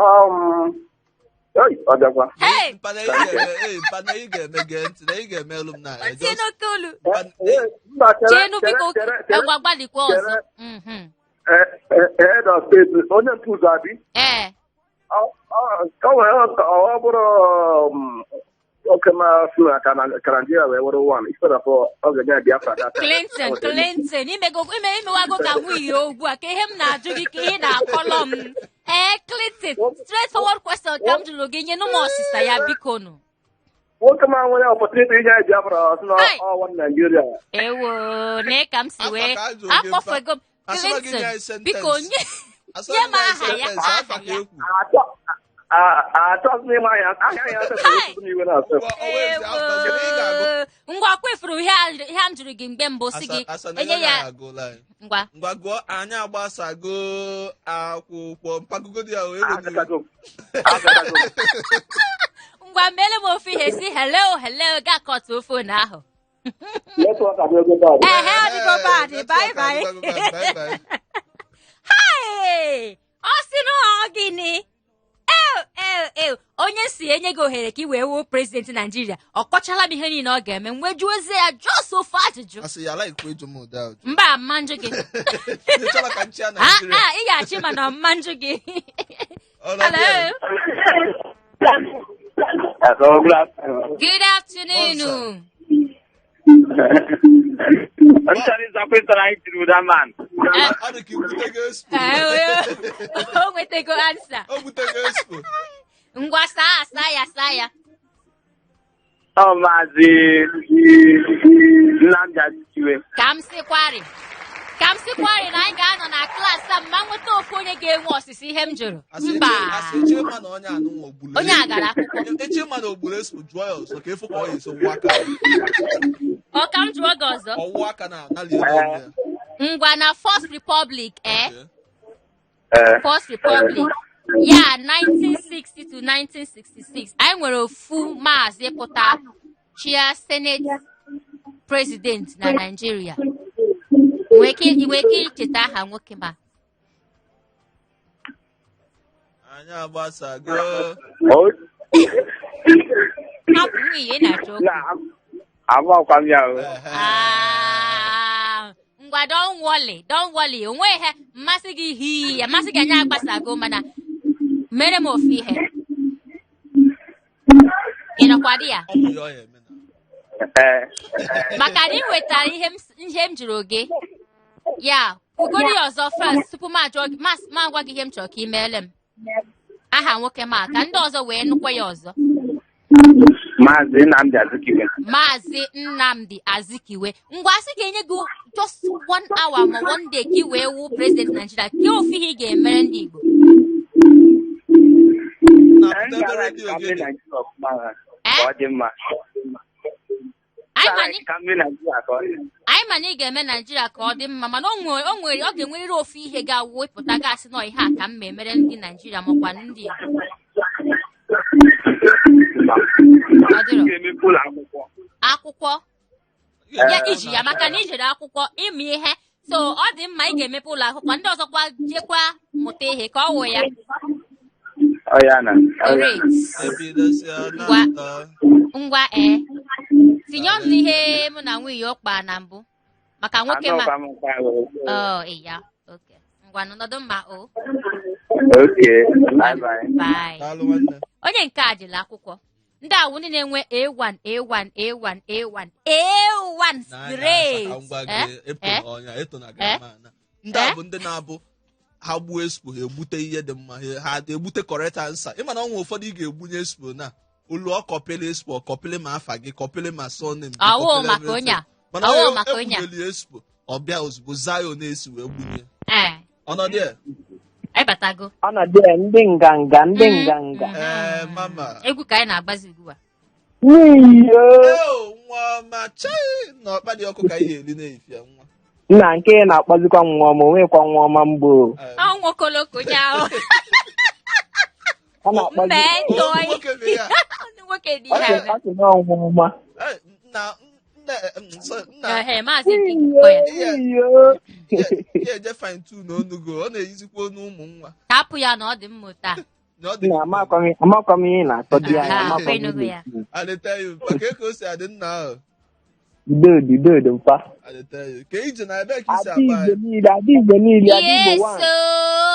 Hey, ọ bịakwa. Hey! Mpa na ị ga-eme ee, mpa na ị ga-eme, gee ntị na ị ga-eme elu m na Tie n'oke olu. Mba, chere, Cheenu chere, biko. chere, chere. Ngwa, gbalịkwa ọzọ. Chere. Head of state onye nke ụzọ abi? Ee. Ọ nwere ọ bụrụ oke masị na ka Naijiria wee were one instead of ọ ga-enye ya Biafra that time. Clinton, Clinton, imego ime imewago ka nwunye ugbu a ka ihe m na-ajụ gị ka ihe na-akọlọ m. Ee, Clinton, straightforward question ka m jụrụ gị, nye m ọsịsa ya biko nụ. Nwoke ma nwere opportunity inye ya Biafra, ọ sị na Hey! ọ one Nigeria. Ewo, nee ka m si Afa wee ka a jụrụ gị, mpa. akpọfego m. Asọrọ gị nye Clinton, anyị sentence. biko nye Asọrọ nye m gị nye anyị aha ya, sentence, afa aha ka ya. ekwu. Achọghị m ịma ya ahịa ya asef n'iwe na-asef. Ngwa, o wezi after, kedu ihe ị ga-agụ? Ewo, ngwa, kwefuru ihe a m jụrụ gị mgbe mbụ si gị Asa na enye ihe ya. na-agụla anyị. Ngwa. Ngwa, gụọ anyị agbasago akwụkwọ mpagogodi ya wee wee. Agatago m. Agatago m. Ngwa, mere m ofu ihe si hello, hello, ga kọtụ phone ahụ. Network adịgo bad. Ehe, ọ dịgo bad. Bye bye. Bye bye. Hey! Ọ sị na ọ gịnị? Ew, ew, ew! Onye si enye gị ohere ka ị wee wuo president Naijiria, ọ kọchala m ihe niile ọ ga-eme, m wee jụozie ya just ofu ajụjụ. Asị ya like ịjụ m ụdị ajụ. Mba, mma njụ gị. Ị chọrọ ka nchịa Ah. Naijiria? Ah, ị ga-achị mana mma njụ gị. Ọ na-abịa. Hello. Hello, good afternoon. Good afternoon. I'm sorry, Zapata, I through that man. Ọ dị ka ibutego expo. Eh, o nwetago answer. O butego expo. Ngwa, saa saa ya, saa ya. Ọ Maazị Nnamdi Azikiwe. Ka m sịkwarị ka Ka m sịkwarị na anyị ga-anọ na klaasị a ma nweta ofu onye ga-enwe ọsịsa ihe m jụrụ. Asị Mba. asị eche ma na onye anụnwa ogbulu. Onye a gara akwụkwọ. Eche ma na ogbulu eso, jụọ ya ọzọ ka efu ka ọ ya eso wụ aka. Ọ ka m jụọ gị ọzọ. Ọwụ aka na anali elu ya. Ngwa, na First Republic, Okay. Ee. First Republic ya, 1960 to 1966, anyị nwere ofu maazị pụta chia Senate President na Nigeria. Nwee ike icheta aha nwoke ma? Anyị agbasago. Hapụ nwunye ị na-achọ okwu. Na amakwa m ya o. Ehe. Ah, ngwa, don't worry, don't worry. Onwe ihe mmasị gị hii amasị gị, anyị agbasago, mana mere m ofu ihe. Ị nọkwa di ya? Ọ bụ ya ọ ya eme na. Ee. Maka na ị nwetara ihe m jụrụ gị ya, kwugoro ya ọzọ first tupu m ajụọ gị, ma agwa gị ihe m chọrọ ka ị meele m. Aha nwoke ma ka ndị ọzọ wee nụkwa ya ọzọ. Maazị Nnamdi Azikiwe. Maazị Nnamdi Azikiwe. Ngwa, sị ga-enye gị just one hour ma one day ka ị wee wu president Nigeria, ka ofu ihe ị ga-emere ndị Igbo. Na pụta ebe redio Ka gị mee dị. Naijiria ọfụma ka Eh? ọ dị mma. Anyị ma na Ka mee Naijiria ka ọ dị mma. Anyị ma na ị ga-eme Naijiria ka ọ dị mma, mana o nwere ọ ga-enwerịrị ofu ihe ga-awepụta gasị nọ ihe a ka m ma emere ndị Naijiria makwa ndị Igbo. Ọ dịrọ. M ga-emepe ụlọ akwụkwọ. Akwụkwọ ya iji ya maka na ijere akwụkwọ ịmụ ihe, so ọ dị mma. Ị ga-emepe ụlọ akwụkwọ, ndị ọzọkwa jekwa mụta ihe ka ọ wụ ya. Ọ ya na. Ọ ya. Great. Ebidosia Ngwa. na-ata. Ngwa, ee, tinye ọnụ n'ihe mụ na nwunye ọkpa na mbụ maka nwoke ma Anọkwa m nke ahụ. Oh, ya, ok, ngwa, nọdụ mma o. Okay. Bye bye. Bye. Daalụ, nwanne. Onye nke a jiri akwụkwọ, ndị awụ ndị na-enwe A1 A1 A1 A1 A1 N'anya straight. asa ka m gwa Eh? gị, eto Eh? na ọnya eto na Eh? grama na ndị a Eh? bụ ndị na-abụ ha gbuo expo, ha egbute ihe dị mma, ha egbute correct answer. Ịma na ọnwa ụfọdụ ị ga-egbunye expo na olu ọ kọpịlị expo, ọ kọpịlị ma afa gị, kọpịlị ma surname gị, Ọwụ kọpịlị maka everything. onye a. Mana Ọwụ onye maka onye a. egbunyeli expo, ọ bịa ozugbo Zion na-esi wee gbunye Ee. ọnọdụ ya. Anyị batago. Ọnọdụ ya, ndị nganga, ndị nganga. Ee, mama. Egwu ka anyị na-agbazi ugbu a. N'iyo. Eo, nwa ọma chai na ọkpa dị ọkụ ka anyị eri na-efi ya nwa. Nna nke na-akpọzikwa nwa ọma, onwekwa nwa ọma mbụ. Ee, Ọ nwokoloko onye ahụ. Ọ na-akpọzi Mbe o, ntọị. nwoke bụ ya. Nwoke dị ọ ihe sị a. ọ sị na ọ nwa ọma. Ee, nna nna sorry, nna. Ehe, maazị nke kwukwa ya. N'iyo. Ya eje fine tune onugo, ọ na-eyizikwa onu ụmụ nwa. Hapụ ya na ọ dị mma taa. Na ọ dị Nna, amakwa m ihe ị na-akọ di anyị. Aha, Amakwa m ịnụgo ihe ya. na-ekwu. I dey tell you, maka ka o si adị nna ahụ. Udodo, udodo mpa. I dey tell you ka ije na ebe ka isi Ada akpa Igbo anyị. niile, ada Igbo niile, ada Igbo one. Yeso,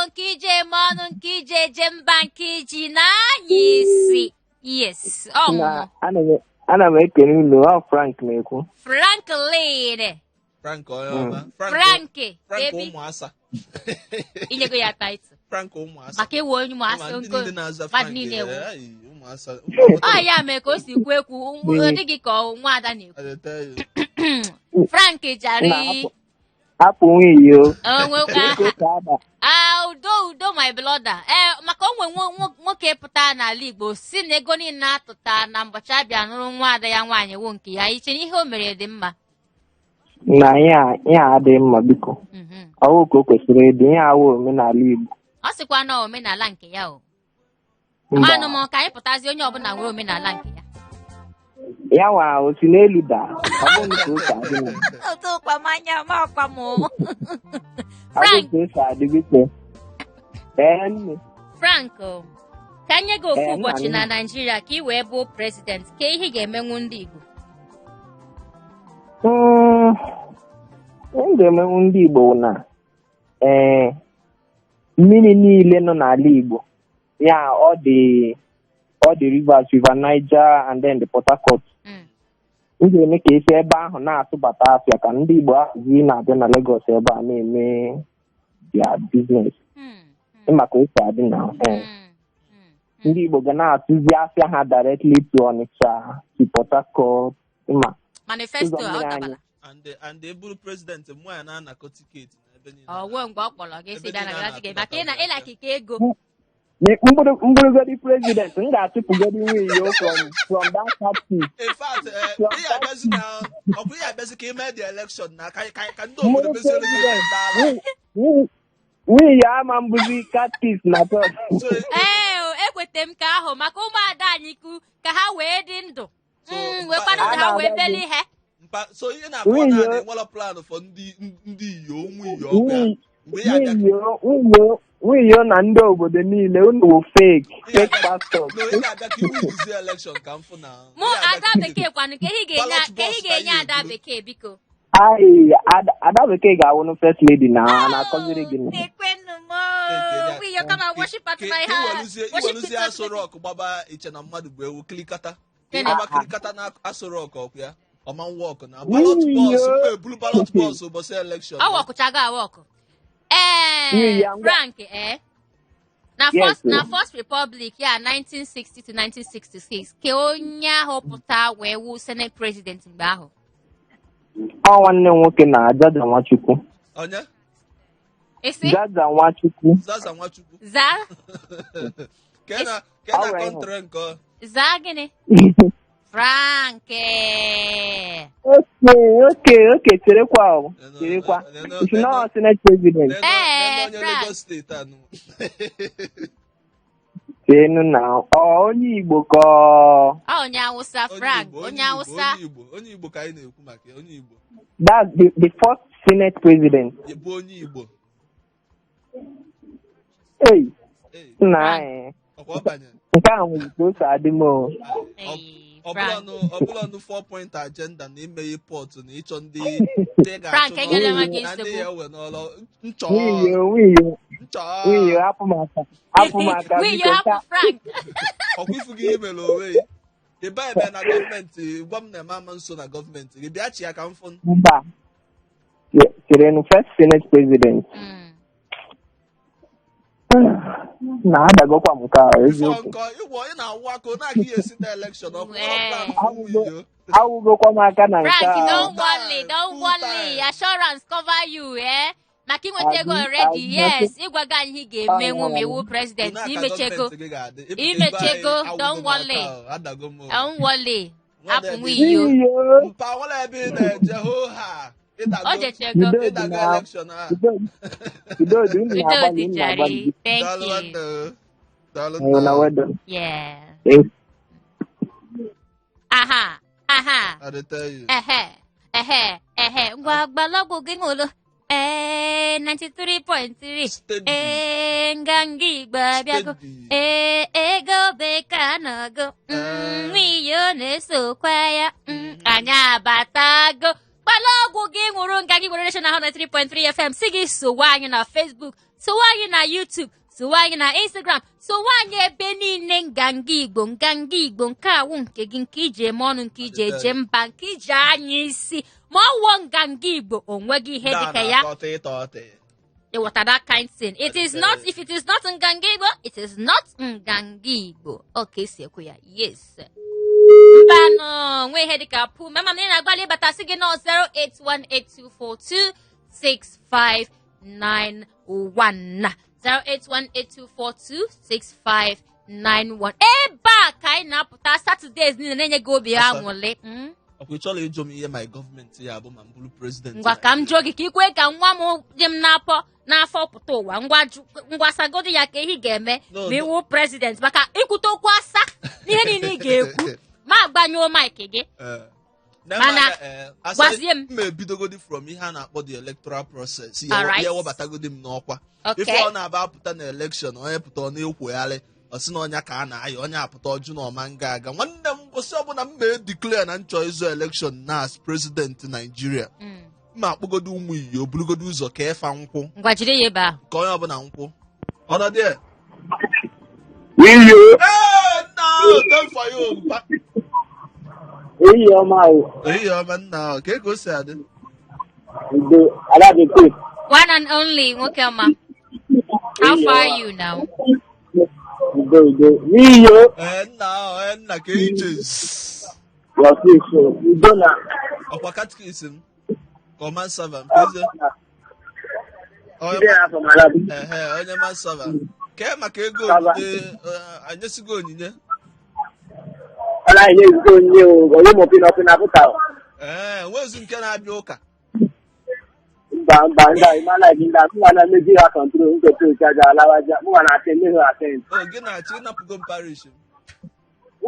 nke ije eme ọnụ, nke ije eje mba, nke iji n'anya isi. Yes, ọ Na mụ. ana m ekene unu. Ọ Frank na-ekwu. Franklin. Frank onye ọma. Frank. Frank, Frank baby. ụmụasa. Inyego ya title. Frank ụmụasa. Maka ewu onye ụmụasa. Ma ndị nke niile na-aza mmadụ Frank. niile ewu. Ai, ụmụasa. Ọ ya mere ka o si kwu ekwu, ọ dịghị ka ọ nwa ada na-ekwu. I dey tell you. Frank jari. Nna, hapụ nwunye o. Onwe Ka o si ada. Ah, udo, udo, my brother. Ee, maka onwe nwoke pụta n'ala Igbo si na ego niile atụta na mbọchị abịa nụrụ nwa ada ya nwaanyị wụ nke ya, iche na ihe o mere dị mma? Na ihe a adịghị mma, biko. Ọwụ ka o kwesịrị ịdị, ihe awụ omenala Igbo. Ọ sịkwa na omenala nke ya o. Mba. Manụ m ka anyị pụtazi, onye ọbụla nwere omenala nke ya. Ya nwa o si n'elu daa, ọ bụghị ka o si adị na Otu ụkwa m anya ma ọkwa m o. ọ Frank. bụghị ka o si adị, biko. Ee, nne. Frank o, ka nye gị ofu Ee, nna ụbọchị m. na Naịjirịa ka ị wee bụ president, ka ihe ị ga-emenwu ndị Igbo? Ihe m ga-emenwu ndị Igbo wụ na ee, mmiri niile nọ n'ala Igbo ya, ọ dị Rivers, River Niger and then the Port Harcourt, m ga-eme ka esi ebe ahụ na-atụbata afịa ka ndị Igbo ahụzi na-abịa na Lagos ebe a na-eme their business. Ịma ka o si adị na ee, ndị Igbo ga na-atụzi afịa ha directly to Onitsha, to Port Harcourt, ịma Manifesto ụzọ a ọ mmiri dabara. anyị. And ị bụrụ president, mụ ya na-anakọ ticket n'ebe niile. Ọ nwee mgbe ọ kpọrọ gị si Ebe bịa na niile a gị ticket na-atụbata maka ị na ụmụaka. ịlakike ego. M bụrụgodi president, m ga-achụpụgodi Nwiyo from that party. In fact, From ihe abịazi na ọ bụ ihe abịazi ka ime the election na ka ndị M obodo bụrụ meziere gị president, ndị ala. Nwiyo ama mbụzi catechist na chọọchị. So Ee o, ekwete m ka ahụ maka ụmụada anyị kwu ka ha wee dị ndụ. So, Wekwanụ ka ha A wee na-agwa beli gị ihe. Mpa, so ihe na-akọwa na Nwiyo na-enwela plan for ndị iyo ụmụ iyo ọkụ ya mgbe ihe abịa Nwiyo Nwiyo Nwiyo na ndị obodo niile, unu wụ fake ihe fake abịa pastors. no, ị ga-abịa ka iwu izi election ka m fụ na Mụ ihe abịa ada ka bekee kwanụ ka ihe ga-enye ballot ka ihe box ka ga-enye ihe ada eburu. bekee, biko. Ai, Ada Bekee ga-awụnụ first lady na a na-akọziri gị na. Ekwenụ m. Nke Nwiyo, come and worship at my heart. iweluzie Worship iweluzie it. Aso Rock gbaba iche na mmadụ bụ ewu kilikata ka Gịnị? ịgbaba kilikata na Aso Rock, ọkụ ya ọma work na ballot box. Nwiyo Mma ebulu ballot box ụbọchị election. Ọ wọkụchago awọkụ. Ee. Nwiyo, ngwa. Frank, na Yes. first na First Republic ya, 1960 to 1966, ke onye ahụ pụta wee wu Senate President mgbe ahụ? Ọ nwanne m nwoke na Jaja Nwachukwu. Onye? Isi Jaja Nwachukwu. Zaza Nwachukwu. Zaa. Ke na ke na All right. country nke ọ? Zaa gịnị, Frank eh. Okay, cherekwa o. Cherekwa. It's not Senate President. Nene Ee, onye Frank. Lagos State anụ. Chenu na ọ onye Igbo ka ọ Ọ onye Awụsa. Onye Frank. Igbo, onye onye Igbo, Awụsa. Onye Igbo, onye Igbo ka anyị na-ekwu maka ya, onye Igbo. That's the first Senate President. Ya bụ onye Igbo. Hey, Ee, nna Frank. anyị. Ọkwa ọ banyere. Nke a nwere ka o si adị m o. Ee, Ọ Frank. bụla nụ 4 point agenda na imeghe port na ịchọ ndị Frank, ga-achụ enyela m n'ọrụ gị na ndị nsogbu. ya ewe n'ọrụ nchọ. Nwiyo, Nwiyo, Nchọ. Nwiyo, hapụ m aka. Hapụ m aka, Nwiyo, biko. hapụ Frank. Ọkwa ifu gị ihe mere onwe ya ịba ebe na gọọmenti gwa m na eme ama nso na gọọmenti gị bịa chi ya ka m fụ. Mba. Cherenụ, first Senate President. Na adagokwa m nke a, Ifo eziokwu. nkọ ịwọ ị na-awụ aka ọ na-aka ihe esi na election ọ bụrụ plan Awụgo Nwiyo. awụgokwa m aka na nke Frank, a. don't worry, don't Full worry. time. Assurance cover you, eh? Maka inweta ego Abi already, abi yes. Ịgwago anyị ihe ị ga-emenwu ma iwu president. One aka Imechego. gọọmenti gị ga-adị. Ịpụta ebe Imechego, anyị awụgo don't m worry. aka ahụ, adago m o. Don't worry. Nwanne Hapụ dị- Nwiyo. Nwiyo. Mpa nwere ebe ị na-eje hoo ha ịdago. O jechego. Udo dị Ịdago na election a. Udo udo dị, unu Udo na-agbalị, dị unu jari. na-agbalị. Thank Daalụ you. nwanne o. Daalụ Ee, na nna. well done. Yeah. Thank Aha. Aha. I dey tell you. Ehe. Ehe. Ehe. Ngwa gbalọgwụ gị ṅụrụ. Ee, 93.3. Steady. Ee, nganga Igbo abịago. Steady. Ee, ego bekee anọgo. Ee. Nwiyo na-esokwa ya. Anyị abatago. Gbala ọgwụ gị ṅụrụ. Nganga Igbo Nation na 103.3 FM si gị sowe anyị na Facebook, sowe anyị na YouTube, sowe anyị na Instagram, sowe anyị ebe niile. Nganga Igbo, nganga Igbo nke awụ nke gị, nke iji eme ọnụ, nke iji eje mba, nke iji anya isi ma ọ wụọ nganga Igbo, onweghị ihe dịka ya. Na-atọ ịtọ ọtị. Ịghọta that kind thing? It is not, if it is not nganga Igbo, it is not nganga Igbo. Ọ ka esi ekwu ya. Yes, mbanụ nwe ihe dịka pu mama m ị na-agbalị ịbata sị gị nọ 08182426591, 08182426591. Ebe a ka anyị na-apụta Saturdays niile na-enye gị obi Asa. aṅụrị. Ọkwa ị chọrọ ịjụ m ihe my gọọmenti ya bụ ma m bụrụ president? Ngwa, ka m jụọ gị ka ikwe ka nwa m dị m n'afọ n'afọ pụta ụwa. Ngwa, ngwa, sagodo ya ka ihe ị ga-eme No, ma no. iwu president, maka ikwute okwu asa n'ihe niile ị ga-ekwu ma agbanyụọ mic gị. Eh. Mana, gwazie m. M ebidogodi from ihe a na-akpọ the electoral process ya. Alright. Ya webatagodi m n'ọkwa. Okay. Ife ọ na-aba apụta na election, onye pụta ọ na-ekwogharị, ọ sị na ọnya ka a na-aya, onye apụta ọjụ na ọma nga aga. Nwanne m, kwụsị ọbụla m ma declare na nchọ ịzụ election na as president Nigeria, mma akpọgodo ụmụ iyo burugodo ụzọ ka efa nkwụ. Ngwa, jide ya ebe ahụ. Ka onye ọbụla nkwụ ọnọdụ ya. Iyo. Ee, nna ahụ, thank for you, mpa. Eyi ọma o. Ehihie ọma, nna ahụ, ka ego si adị? Udo, Ada Bekee. One and only nwoke ọma, how far are you now? Udo, udo. Iyo. Ee, nna ahụ, ee, nna, ka ije. Ọsịsọ. Udo na Ọkwa catechist m. Ka ọ man servant eze. Onye Ndị afọ mara bụ. Ehe, onye man servant. Kee maka ego Servant. onyinye, anyesigo onyinye. Ọ na-enye ezigbo onyinye o, onye ma opin ọpin apụta. Ee, nwezu nke na-abịa ụka. Mba mba ndị a ịma like ndị a mụnwa na-emezi ha control nketa oche aja alawaja mụnwa na-achị emeghe atend. O gị na-achị ịnapụgo m parish m.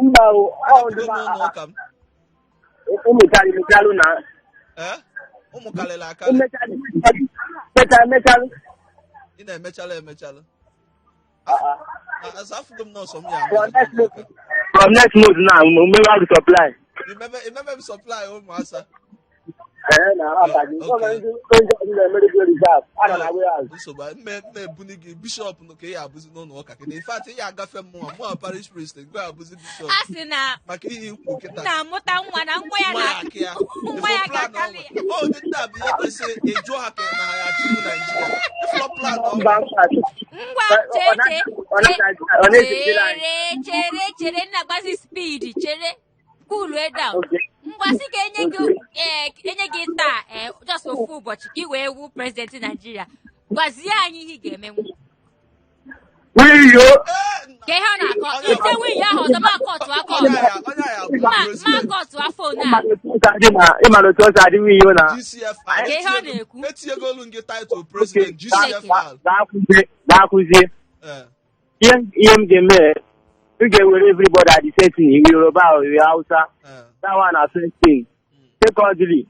Mba o, ọ ndị Anapụgo m ụlọ ụka m. ụmụkarị mechalụ na Ee, ụmụ karịrị akarị. emechalụ mechalụ mechalụ. Ị na-emechalụ emechalụ. Asa afụgo m nọọsụ m ya From ama next ụlọ ụka. month, from next month now, mmewe agụ supply. Imebe m supply ụmụasa. Ee, na ọ ka dị. Okay. Ndị ndị ọzọ na-emere gị reserve, a nọ na warehouse. Nsogbu a, mme ebuni gị bishọp nụ ka ị ya abụzi n'ụlọ ụka kịta. In fact, ị ya agafe mmụọ mụọ parish priest gị abụzi bishọp A sị na maka ihe ikwu kịta. na-amụta nwa na nwa ya Nwa na ya aka ya. nwa ya Ifo plan ga-akarị ya. ọnwa. O ndị ndị a bụ ihe kwesịrị ịjụ ha ka na ha ya achịgbu Naijiria. Ifụlọ plan ọnwa. Mba mba. Ngwa Ọ chee chee ọ na-ejidere anyị. chere chere chere nna gbazi speed chere cool down. Okay. Ngwa sị ka enye gị enye gị taa just ofu ụbọchị ka ị wee wu president Naijiria, gwazie anyị ihe ị ga-emenwu. Wiyo. Ee, nna. Ka ihe ọ na-akọ ite nwunye ahụ ọzọ ma kọtụ aka Onye ọzọ agha onye agha bụ ma ma president. kọtụ afọ na Ịma na otu ọ si adị wiyo na. GCFR. Ka ihe ọ na-ekwu. Etinyego olu gị title president GCFR. Ga-akwụzie. Ee. Ihe m ga-eme, m ga-ewere everybody at the same thing, Yoruba or Hausa. Ee. That one na same thing. Secondly,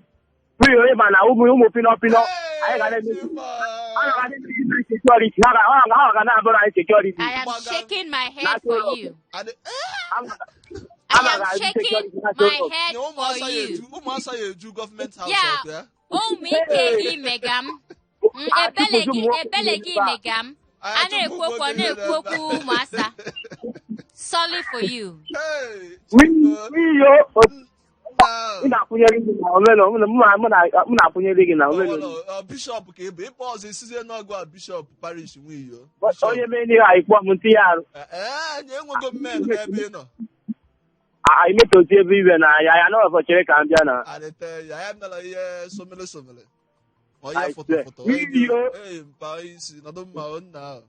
wiyo ịma na ụmụ ụmụ pino pino anyị ga na-eme ha ga na-eme security ha ga na-abụrụ anyị security. I am shaking my head for you. Ha I am ga-adị shaking security na my Togo. head Na for ụmụasa ya you. eju ụmụasa ya eju gọọmenti haus Ya. ọkụ ya. Ụmụ ike imega m. Ebele gị ebele gị imega m. A na-ekwu okwu ọ na-ekwu okwu ụmụasa. Sorry for you. Hey, Chukwu. Wiyo Nna. ị na-akwụnyere gị na omenala mụ na-akwụnyere gị na omenala. Ọ bishọp ka ị bụ ịkpọ ọzọ isizie n'ọgụ a bishọp parish Nwiyo. Onye mee n'ihe anyị kpọọ m ntị ya arụ. Ee, nye enwego mmen n'ebe ị nọ. Anyị metozi ebe iwe na anya ya na ọzọ chere ka m bịa na. Adịte ya ya mere ihe somele somele. Ma ihe I foto swear. foto. Onye dị Nwiyo. ee mpa onye isi nọdụ mma o nna ahụ.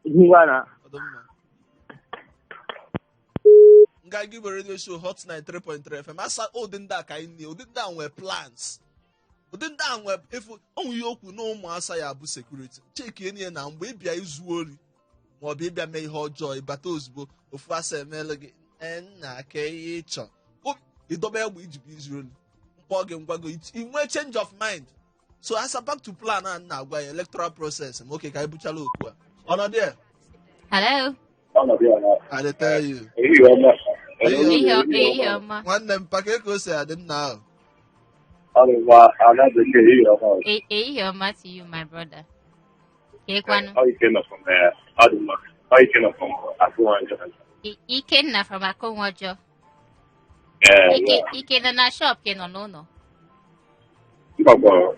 Ngwa na. Nọdụ mma. Nga gị bụ radio show Hot 93.3 FM. Asa ụdị ndị a ka anyị nie ụdị ndị a nwee plans. Ụdị ndị a nwee efu onwe ihe okwu na ụmụasa ya bụ security. Cheki enyi na mgbe ịbịa izu ori maọbụ ịbịa mee ihe ọjọọ ịbata ozugbo ofu asa emeela gị "Ee, nna ka ihe ịchọ ịdọba egbe iji bụ izu ori mkpọ gị ngwago i nwee change of mind. So asa back to plan a na-agwa ya electoral process ma oke ka anyị buchala okwu a ọnọdụ ya. Hello. I dey tell you. Ihe ọma. Nwanne m paka ka o si adị nna ahụ. Ihe ọma to you, my brother. Kekwanụ. Ikenna from Akonwojo. Ike Ike nọ na shop ka ị nọ n'ụlọ.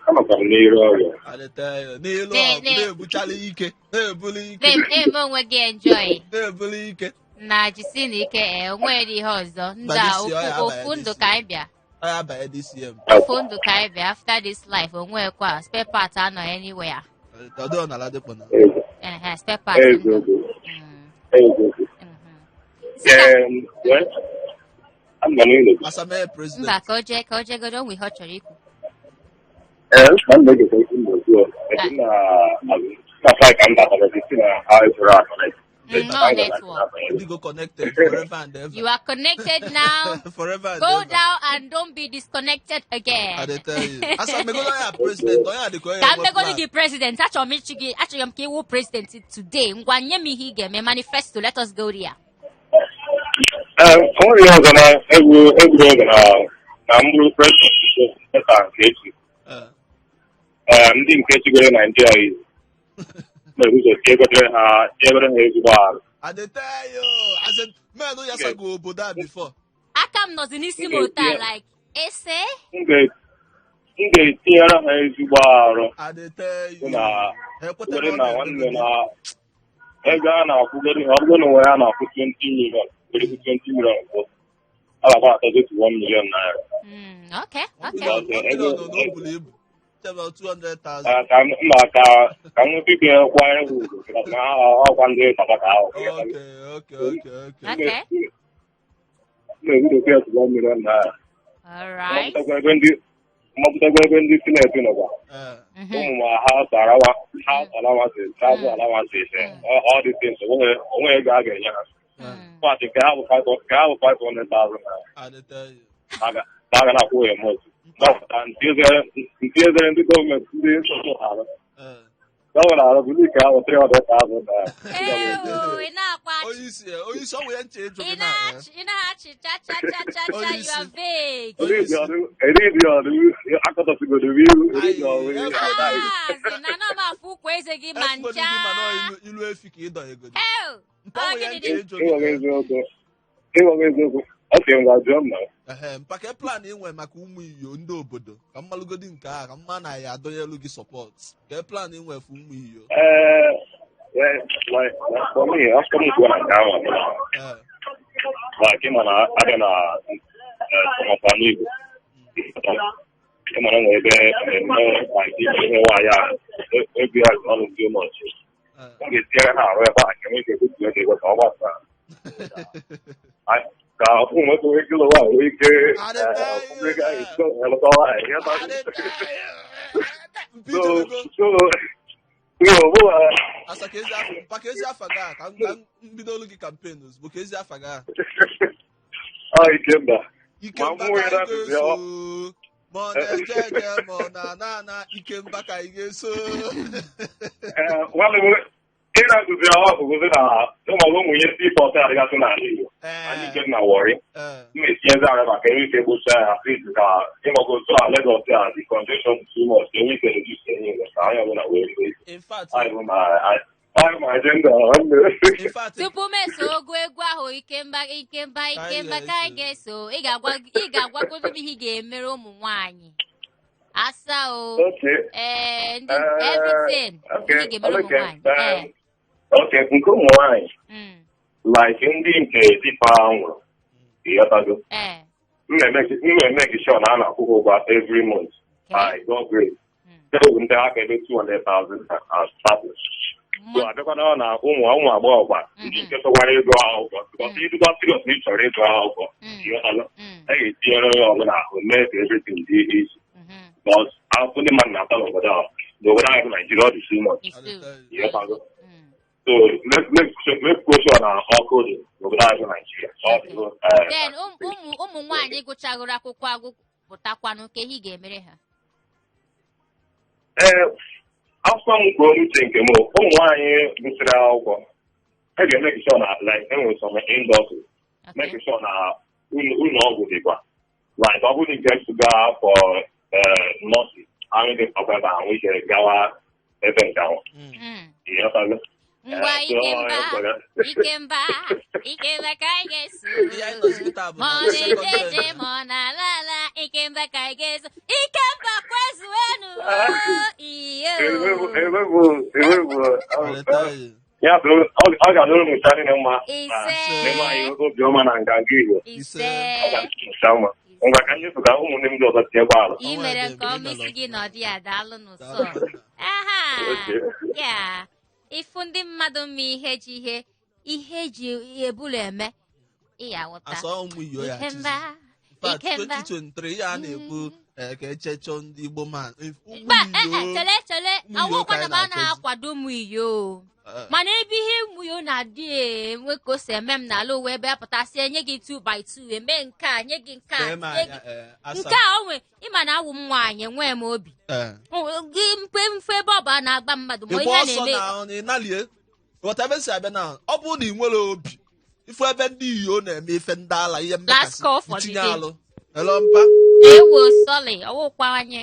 Anọkwa m n'iru ọrịa. I dey tell you. N'elu ọgụ na-ebuchala ike na-ebuli ike Na-eme onwe gị enjoy. na-ebuli ike. Na jisi na ike onwere ihe ọzọ. Ndụ a Gbajisi, ọ ya ofu abanye ofu ndụ DCM. ka anyị bịa. Ọ ya abanye DCM. Ofu ndụ ka anyị bịa after this life onwekwa spare part anọ anywhere. Ọdụ ọ nara dịkpọ na. Ehe, spare part ndụ. Eziokwu. Eziokwu. Sị ka Well, anọ m n'ụlọ. Asa mee president. mba ka o jee ka o jegodo onwe ihe ọ chọrọ ikwu. Ee, ka m na-egete okwu m n'okwu a. Esi na na ka m batara sị na ha ekwere akọrọ. No network. Indigo connected forever and ever. You are connected now. Forever and Go ever. down and don't be disconnected again. I dey tell you. Asa megodo ya president, onye adịka onye Ka m enwe megodi plan. gị president, achọrọ m ịchị gị, achọrọ m ka ịwụ president today. Ngwa nye m ihe ị ga-eme manifesto, let us go there. Ee, o nwere ihe ọzọ na egwu egwuregwu na na mbụrụ president nke nke echi. Eh. Ee, ndị nke chigoro Naijiria izu na-eguzo ka egotere ha ezigbo arụ. I dey tell you. As in, men ya sago obodo a before. Aka m nọzi n'isi m otu a like ese M ga-etinyere ha ezigbo arụ I dey tell you. na Ha ekweta were na na ọ nwanne na-emegodi. na ego a na-akwụgoro ha ọ bụrụ na nwere a na-akwụ 20 million were 20 million kwụ a ga-akwa atazi 1 million naira. Okay, okay. One million na o buru ibu. Chebe 200,000. Eh, ka mba ka ka m nweta ike kwanyere ha ugwu because na ha ọkwa ndị papa ka ahụ. Okay. Okay. Na-egwurokwu ya tụọ mmiri na All right. mmapụtakwa ebe ndị sineti nọkwa. Eh, Ụmụ ma house allowances, travel allowances, all these things, onwe ego a ga-enye ha. But nke ha bụ 500,000 I dey tell you. a ga na-akwụ ya mọtụ. Ntinyezere ndị gọọmenti ndị nsogbu arụ. Eh. Gọvanọ arụ bụ ndị nke ahụ 300,000 naira. Ewo, ị na-akwa achị. Onye isi onye isi ọ nwere nche ịjụ Ị gị na eh. na-achị ị na-achị cha cha cha cha cha. Onye You isi. are vague. Eridi ọdụ akọtọsigodo m ihu eridi ọdụ Ayi, ihe. Ah, sị na ana m afụ ụkwụ eze gị ma Efugodu ncha. gị mana ọ ilu efi ka ị dọnyegodi. Ew, Mpa ọ ọ nwere gịnị nche dị? ịjụ Ịghọwa gị. eziokwu. Ịghọwa eziokwu. Ọ sị m gwa jụọ m na. Ehe, mpa ke plan ị nwere maka ụmụ iyo ndị obodo ka mmalụgodi nke a ka mma na ya adọnyelu gị support ke plan ị nwere for ụmụ iyo. Ee, like, for me, after m kwuo na nke ahụ, like, ịma na abịa na ọkwa n'Igbo. Ịma na nwere ebe mmemme like ihe nwaanyị a egwu ya dị ọnụ too much. M ga-etinyere ha arụ ebe a ka enwe ike butuo ego ka ọ gbasaa. Ka ụmụ nwoke nwee ike lụwa nwee ike ọfụma ego ahụ esi elụta nwaanyị. Ya I dey tell you. Mpa So, ichebego. so, so, mụ Asa ka ezi afa mpa ka ezi afa gị a ka m bidolu gị campaign ozugbo ka ezi afa gị a. Ọ Ikemba. Ikemba Ma mụ ka ya anyị na-atụzi ga-eso ma ọ na-eje eje ma ọ na-ana ana Ikemba ka anyị ga-eso. Ee, nwanne m ị na-akụzi ahụ ọgụgụ na ụmụ ihe seaport adịgasị n'ala Igbo. Anyị nke na Warri. M na-etinyezi ara maka enwe ike gbochie ya at least ka ịmago otu a Lagos a the congestion is too much enwe ike reduce niile ka anyị ọbụla wee rie. In fact, Anyị ma agenda nwanne. in fact, Tupu m eso ogu egwu ahụ Ikemba Ikemba Ikemba Ka ka anyị anyị ga-eso ị ga-agwa ị ga-agwagodu m ihe ị ga-emere ụmụ nwaanyị asa o. Okay. Ee, ndị everything Okay, ihe ị ga-emere ụmụ nwaanyị. Okay, nke ụmụ nwaanyị like ndị nke dipa nwụrụ ịghọtago. M na-eme sure na a na-akwụ ha ụgwọ every month by God grace. Ewu ndị aka ebe 200,000 as established. So abịakwana na ụmụ ụmụ agbọghọ kwa ndị nke chọkwara ịgụ akwụkwọ because ịdụkwa serious na ị chọrọ ịgụ akwụkwọ ịghọtala a ga-etinyere onye ọbụla ahụ mee ka everything dị easy because akwụkwọ ndị mmadụ na-ata n'obodo ahụ n'obodo anyị bụ Naijiria ọ dị too much. Isu. Ịghọtago. So make sure na ọkụ dị n'obodo anyị bụ Naijiria ọ dị Then ụmụ ụmụ nwaanyị gụchagoro akwụkwọ agụ pụtakwanụ ka ihe ị ga-emere ha. Ee, akwụkwọ m kwuo n'uche nke m ụmụ nwaanyị gụsịrị akwụkwọ a ga-eme sure na like enwere some industry make sure na ụlọ ọgwụ dịkwa like ọ bụrụ nke ga for nurses ahụ dị mkpa ebe ahụ ike gawa ebe nke ahụ ịghọtago. Ngwa. Eh, so, Ikemba ọ Ikemba Ikemba ka anyị ga-eso Ihe anyị nọzi kịta bụ ma na ọ na-eje second eje ma ọ na-ala ala Ikemba ka anyị ga-eso Ikemba kwezuenu iyo. Ewebụ ewebụ I dey tell you. Ya bụ ọ ga-adịrị ụmụ ncha niile mma na Ise. n'ime anyị obiọma na nganga Igbo. Ise. Ọ ga-adịrị ụmụ ncha mma. Ngwa ka ndị ka ụmụnne m ndị ọzọ tinyekwa alụ. Ị mere nke ọma isi gị nọdị ya daalụ n'ụsọ. Daalụ. Aha. Okay. Ya ịfụ ndị mmadụ ma ihe ji ihe ihe ji ebulu eme ị ya ghọta. Asa ụmụ iyo ya chizi. Ikemba. In fact, Ikemba. 2023 ya na-ekwu ka echechọ ndị Igbo man. Ụmụ Ba iyo. chele chele. Ụmụ iyo Awụkwa ka na anyị m anaghị na-achọzi. akwado ụmụ iyo mana ebe ihe ụmụ iyo na-adị enwe ka o si eme m n'ala ụwa ebe apụtasị enye gị 2 by 2 eme nke a nye gị nke a Lee m nye anya, gị asa. Nke a onwe ịma na awụ m nwaanyị enwee m obi gị mpe mfe ebe ọ bụ a na-agba mmadụ ma Ịgba ihe a ọsọ na-eme na na ịnalie ghọta ebe m si abịa na ọ bụrụ na ị nwere obi ifu ebe ndị iyo na-eme ife ndị ala ihe Last mmekasị call for the itinye day. alụ hello mpa. Ewo sọlị ọwụkwa anyị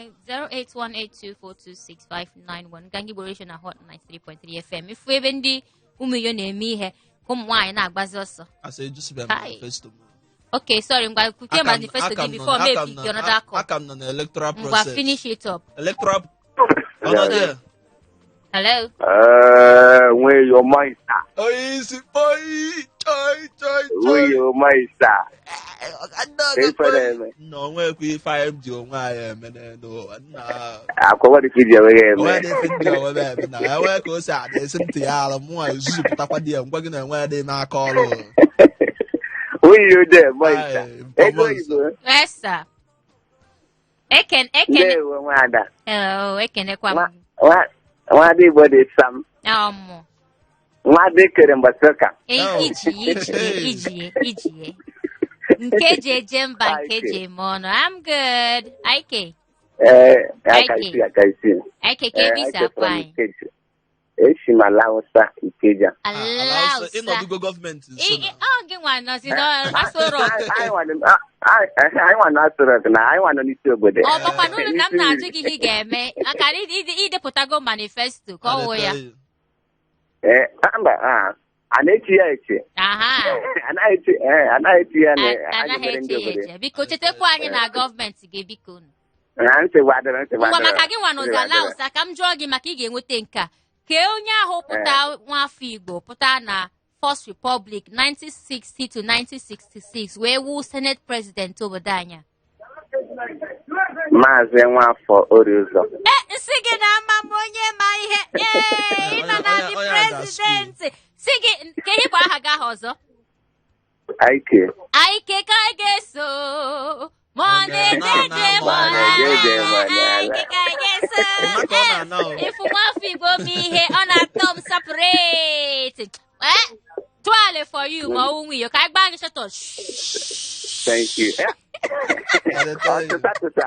08182426591 Nganga Igbo Radio na Hot 93.3 FM ifu ebe ndị ụmụ iyo na-eme ihe ka ụmụ nwaanyị na-agbazi ọsọ. Asa ejusibe m Kai. manifesto m. Okay, sorry, ngwa kwuke manifesto gị before me pick another call. Aka m nọ na electoral Ngwa, process. finish it up. Electoral ọnọdụ ya. Hello. Ee, nwee your mind. Onye isi oyi Choi choi choi. Wuyo maisa. Ife na-eme. Nna, onwekwa ife anyị ji onwe anyị eme n'elu ụwa, nna. Akwụkwọ dị ka iji onwe gị eme. Onwe dị ife ndị onwe m eme na enwe ka o si adị esi ntị ya alụ mụnwa ezuzupụtakwa di ya ngwa gị na enwe dị n'aka ọrụ. Wuyo de maisa. Aye, Ego mpọmọnsọ. oyibo. Yes, sir. Eken ekene. Ndewo nwada. Oh, ekenekwa m. Nwada Igbo dị sam. Ọmụ. Nwada ekere mbọsị ụka. Oh. Ijie ijie ijie ijie. Nke eji eje mba, nke eji eme ọnụ. I'm good. Ike. Ee, aka Ike. isi aka isi. Ike, ka ebe Ee, isi Ike akwa from anyị. Ikeja. Esi m ala Hausa, Ikeja. Ah, ala Ala Hausa, Hausa. ịnọdụgo gọọmenti nso na Ọ gị nwa nọzi n'Aso Rock. Anyị nwa na Aso Rock na anyị nwa nọ n'isi obodo. Ọ bụkwa n'ụlọ na m na-ajụ gị ihe ị ga-eme maka na idepụtago manifesto ka ọ wụ ya. Ee, mba, a na-echi ya eche. Aha. Anaghị echi ya na Anaghị anyị ndị eche ya obodo. eche. Biko chetakwa anyị na gọọmenti gị, biko unu. Na nsogbu adịrọ, nsogbu Ngwa, adịrọ. maka gị nwa n'ụzọ Nsogbu ala adịrọ. Hausa, ka m jụọ gị maka ị ga-enweta nke a. Kee onye ahụ pụta nwafọ Igbo pụta na First Republic 1960 to 1966 wee wu Senate President obodo anyị a? Maazị Nwafọ Oriụzọ. E nsị gị na ama m onye ma ihe. Ee, ị nọ na Onye- the onye aga president si gị ka ihe bụ aha gị aha ọzọ? Ike. Ike ka anyị ga-eso ma ọ na-eje eje ma ọ na-eje ma ọ na-ala. na-ala. Ike ka anyị ga-eso. Maka ọ na-ana o. Ịfụ nwafọ Igbo m, ihe ọ na-atọ m separate. Eh, twale for you ma ọ nwunye ka anyị gbaa gị shut up. Thank you. Ọtụta tụta.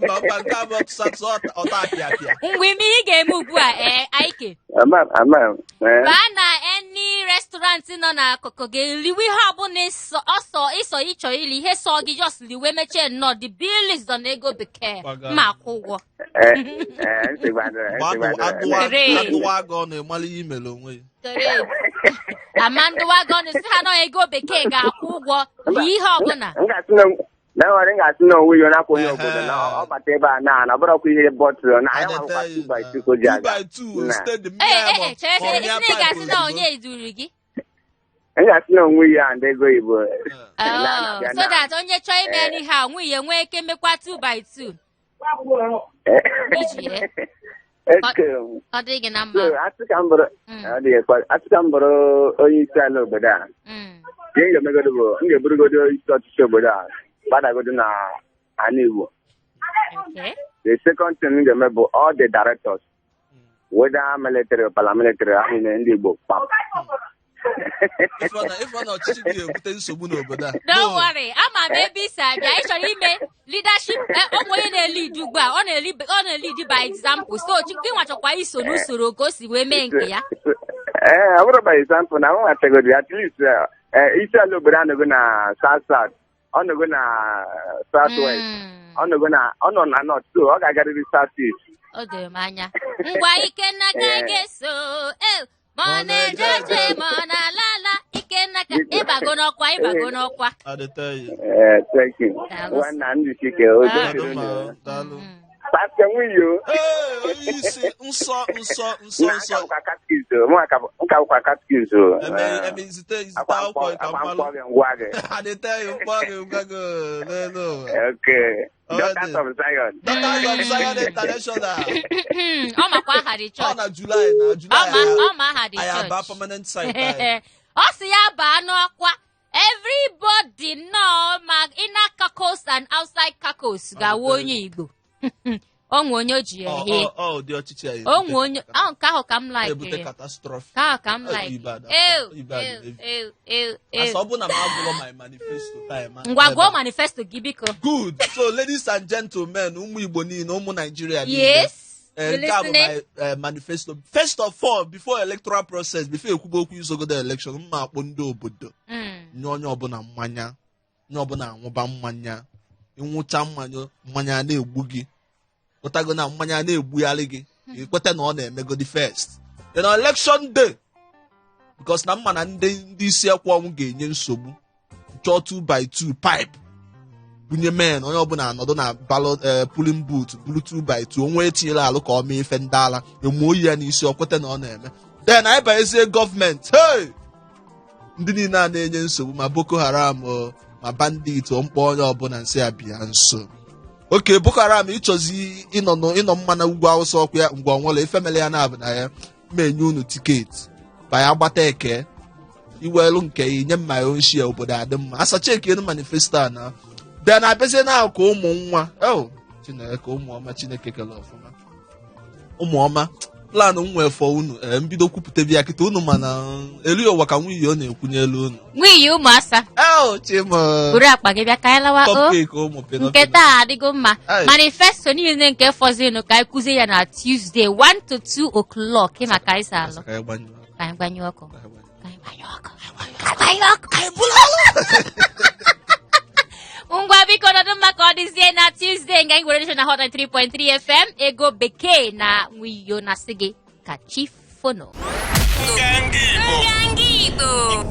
Mba mba, nke abụọ tụsa tụsa ọta apịa apịa. Ngwa, ime ihe ị ga-eme ugbu a, ee, Ike. Ama ama. Ee. Baa na any restaurant nọ n'akụkụ gị, liwe ihe ọbụla ọsọ ịsọ ịchọ ili ihe sọ gị, just liwe, mechie nnọọ. The bill is on ego bekee. Gbaga. Mma akwụ ụgwọ. Ee, ee, nsogbu adịrọ, Mgbe nsogbu adịrọ. Great. adụwa gị ọnụ, ịmala ihe imere onwe ya. Great. Amandụwa gị ọnụ, si ha nọ ego bekee ga-akwụ ụgwọ, lie ihe ọbụla. M ga-asị na na nwere m ga-asị na onwe ya onye akwụ onye obodo na ọ bata ebe a na bụrọkwa ihe bọtụlụ na anyị nwakwa 2 by 2 ka o ji 2 aga. by 2 Na. steady. Ee ee ee, chere chere, isi na ị ga-asị na onye duru gị. M ga-asị na onwe ya ndị ego oyibo. Oh, Na-abịa so that onye chọọ ime ihe a, nwunye nwee ike mekwa 2 by 2 iji ya. Eke m. Ọ dịghị gị na mma. So, asị ka m bụrụ ọ dịghị asị ka m bụrụ onye isi ala obodo a. Ihe m ga-emegodo bụ m ga-eburugodo isi ọchịchị obodo a gbadagodo na ala Igbo. The second thing m ga-eme bụ all the directors, whether military or paramilitary, ha niile ndị Igbo kpam. Ife na ọchịchị gị ga-ebute nsogbu n'obodo a. Don't No. worry, ama m ebe isi abịa. Ị chọrọ ime leadership, ọ bụ onye na-elead ugbu a, ọ na-elead by example. So gị nwa chọkwa iso n'usoro ka o si wee mee nke ya. Ee, ọ bụrụ by example na m nwetagodi at least isi ala obodo anọgo na south south, ọ nọgo na south west, ọ nọgo na ọ nọ na north, so ọ ga-agarịrị south east. O doro m anya. Ngwa, Ikenna ka anyị ga-eso. Ma ọ na-eje eje ma ọ na-ala ala, Ikenna ka ịbago n'ọkwa, ịbago n'ọkwa. I dey tell you. Ee, thank you. Daalụ. Nwanna m, jisike o. Ah. Daalụ dosiri ma unu. daalụ. Pastor Nwiyo. Ee, onye isi nsọ nsọ nsọ Na nsọ. nka bụkwa catechist o, mụ nka bụkwa catechist o. Eme Ee, eme izite izite akwa akwụkwọ ka akwa mmalụ. mkpọ gị ngwa gị. I dey tell you, mkpọ gị ngwa gị n'elu ụwa. Okay. Ọ Daughters dị. of Zion. Daughters of Zion International. Ọ makwa aha dị Ọ chọọchị. na July na Ọ July. ma ọ ma aha dị Anyị aba chọọchị. permanent site anyị. Ọ sị ya baa n'ọkwa, everybody nọ ma inner caucus and outside caucus ga-awụ onye Igbo. O nwe onye o ji Ọ ehe. ọ ọ ụdị ọchịchị anyị. O nwe onye ahụ, nke ahụ ka m ebute laikiri. catastrophe. Nke ahụ ka m Ọ like. ibe ada. Ew, Ibe ada ew, evi. ew, ew, As ew. ọ bụ na m agụrọ my manifesto time. Ngwa, gụọ manifesto gị, biko. Good. So ladies and gentlemen, ụmụ Igbo niile, ụmụ Nigeria niile. Yes. Eh, You nke a bụ listening? my manifesto. First of all, before electoral process, before ekwuba okwu izogodo election, mma akpọ ndị obodo. Nye onye ọbụla mmanya, nye ọbụla aṅụba mmanya, ịnwụcha mmanya, mmanya na-egbu gị, ụtago na mmanya na-egbugharị gị, ikweta na ọ na-emegodi first. Then on election day, because na mma na ndị isi ekwe ọnwụ ga-enye nsogbu, chọọ 2 by 2 pipe bunye men, onye ọbụla anọdụ na ballot polling booth buru 2 by 2, onwe etinyela alụ ka ọ mee ife ndị ala emu oyi ya n'isi, ọ kweta na ọ na-eme. Then anyị banyezie gọọmenti, hey! Ndị niile a na-enye nsogbu, ma Boko Haram o, ma bandit o, mkpọ onye ọbụla nsị ya bịa nso. Oke Boko Haram ịchọzi ịnọ ịnọ mma na ugwu Awụsa, ọkụ ya ngwa onwere ife mere ya na-abụ na ya ma enye unu ticket banye agbata eke iwelu nke ya inye m my own share, obodo adị mma. Asacha enu manifesto a na then abịazie na akụ ụmụ nwa. Oh, Chineke, ụmụ ọma Chineke kele ọfụma, ụmụ ọma. Plan m nwee fọ unu, ee, mbido kwupụta bịa kịta unu, mana elu ụwa ka nwunye ọ na-ekwu n'elu unu. Nwunye ụmụasa. Oh, chima. Buru akpa gị bịa ka anyị lawa o. Cupcake ụmụ pịnọ. Nke taa adịgo mma. Aye. Manifesto niile nke fọzinụ, ka anyị kụzie ya na Tuesday 1 to 2 o'clock, ịma ka anyị si alụ. Ka anyị gbanyụọ. Ka anyị gbanyụọ ọkụ. Ka anyị gbanyụọ. Ka anyị gbanyụọ ọkụ, ka anyị gbanyụọ ọkụ. Ngwa, biko nọdụ mma ka ọ dịzie na Tuesday nga anyị were na Hot 3.3 FM. Ego Bekee na Nwiyo na sị gị ka chi fono. Nganga Igbo. Nganga Igbo.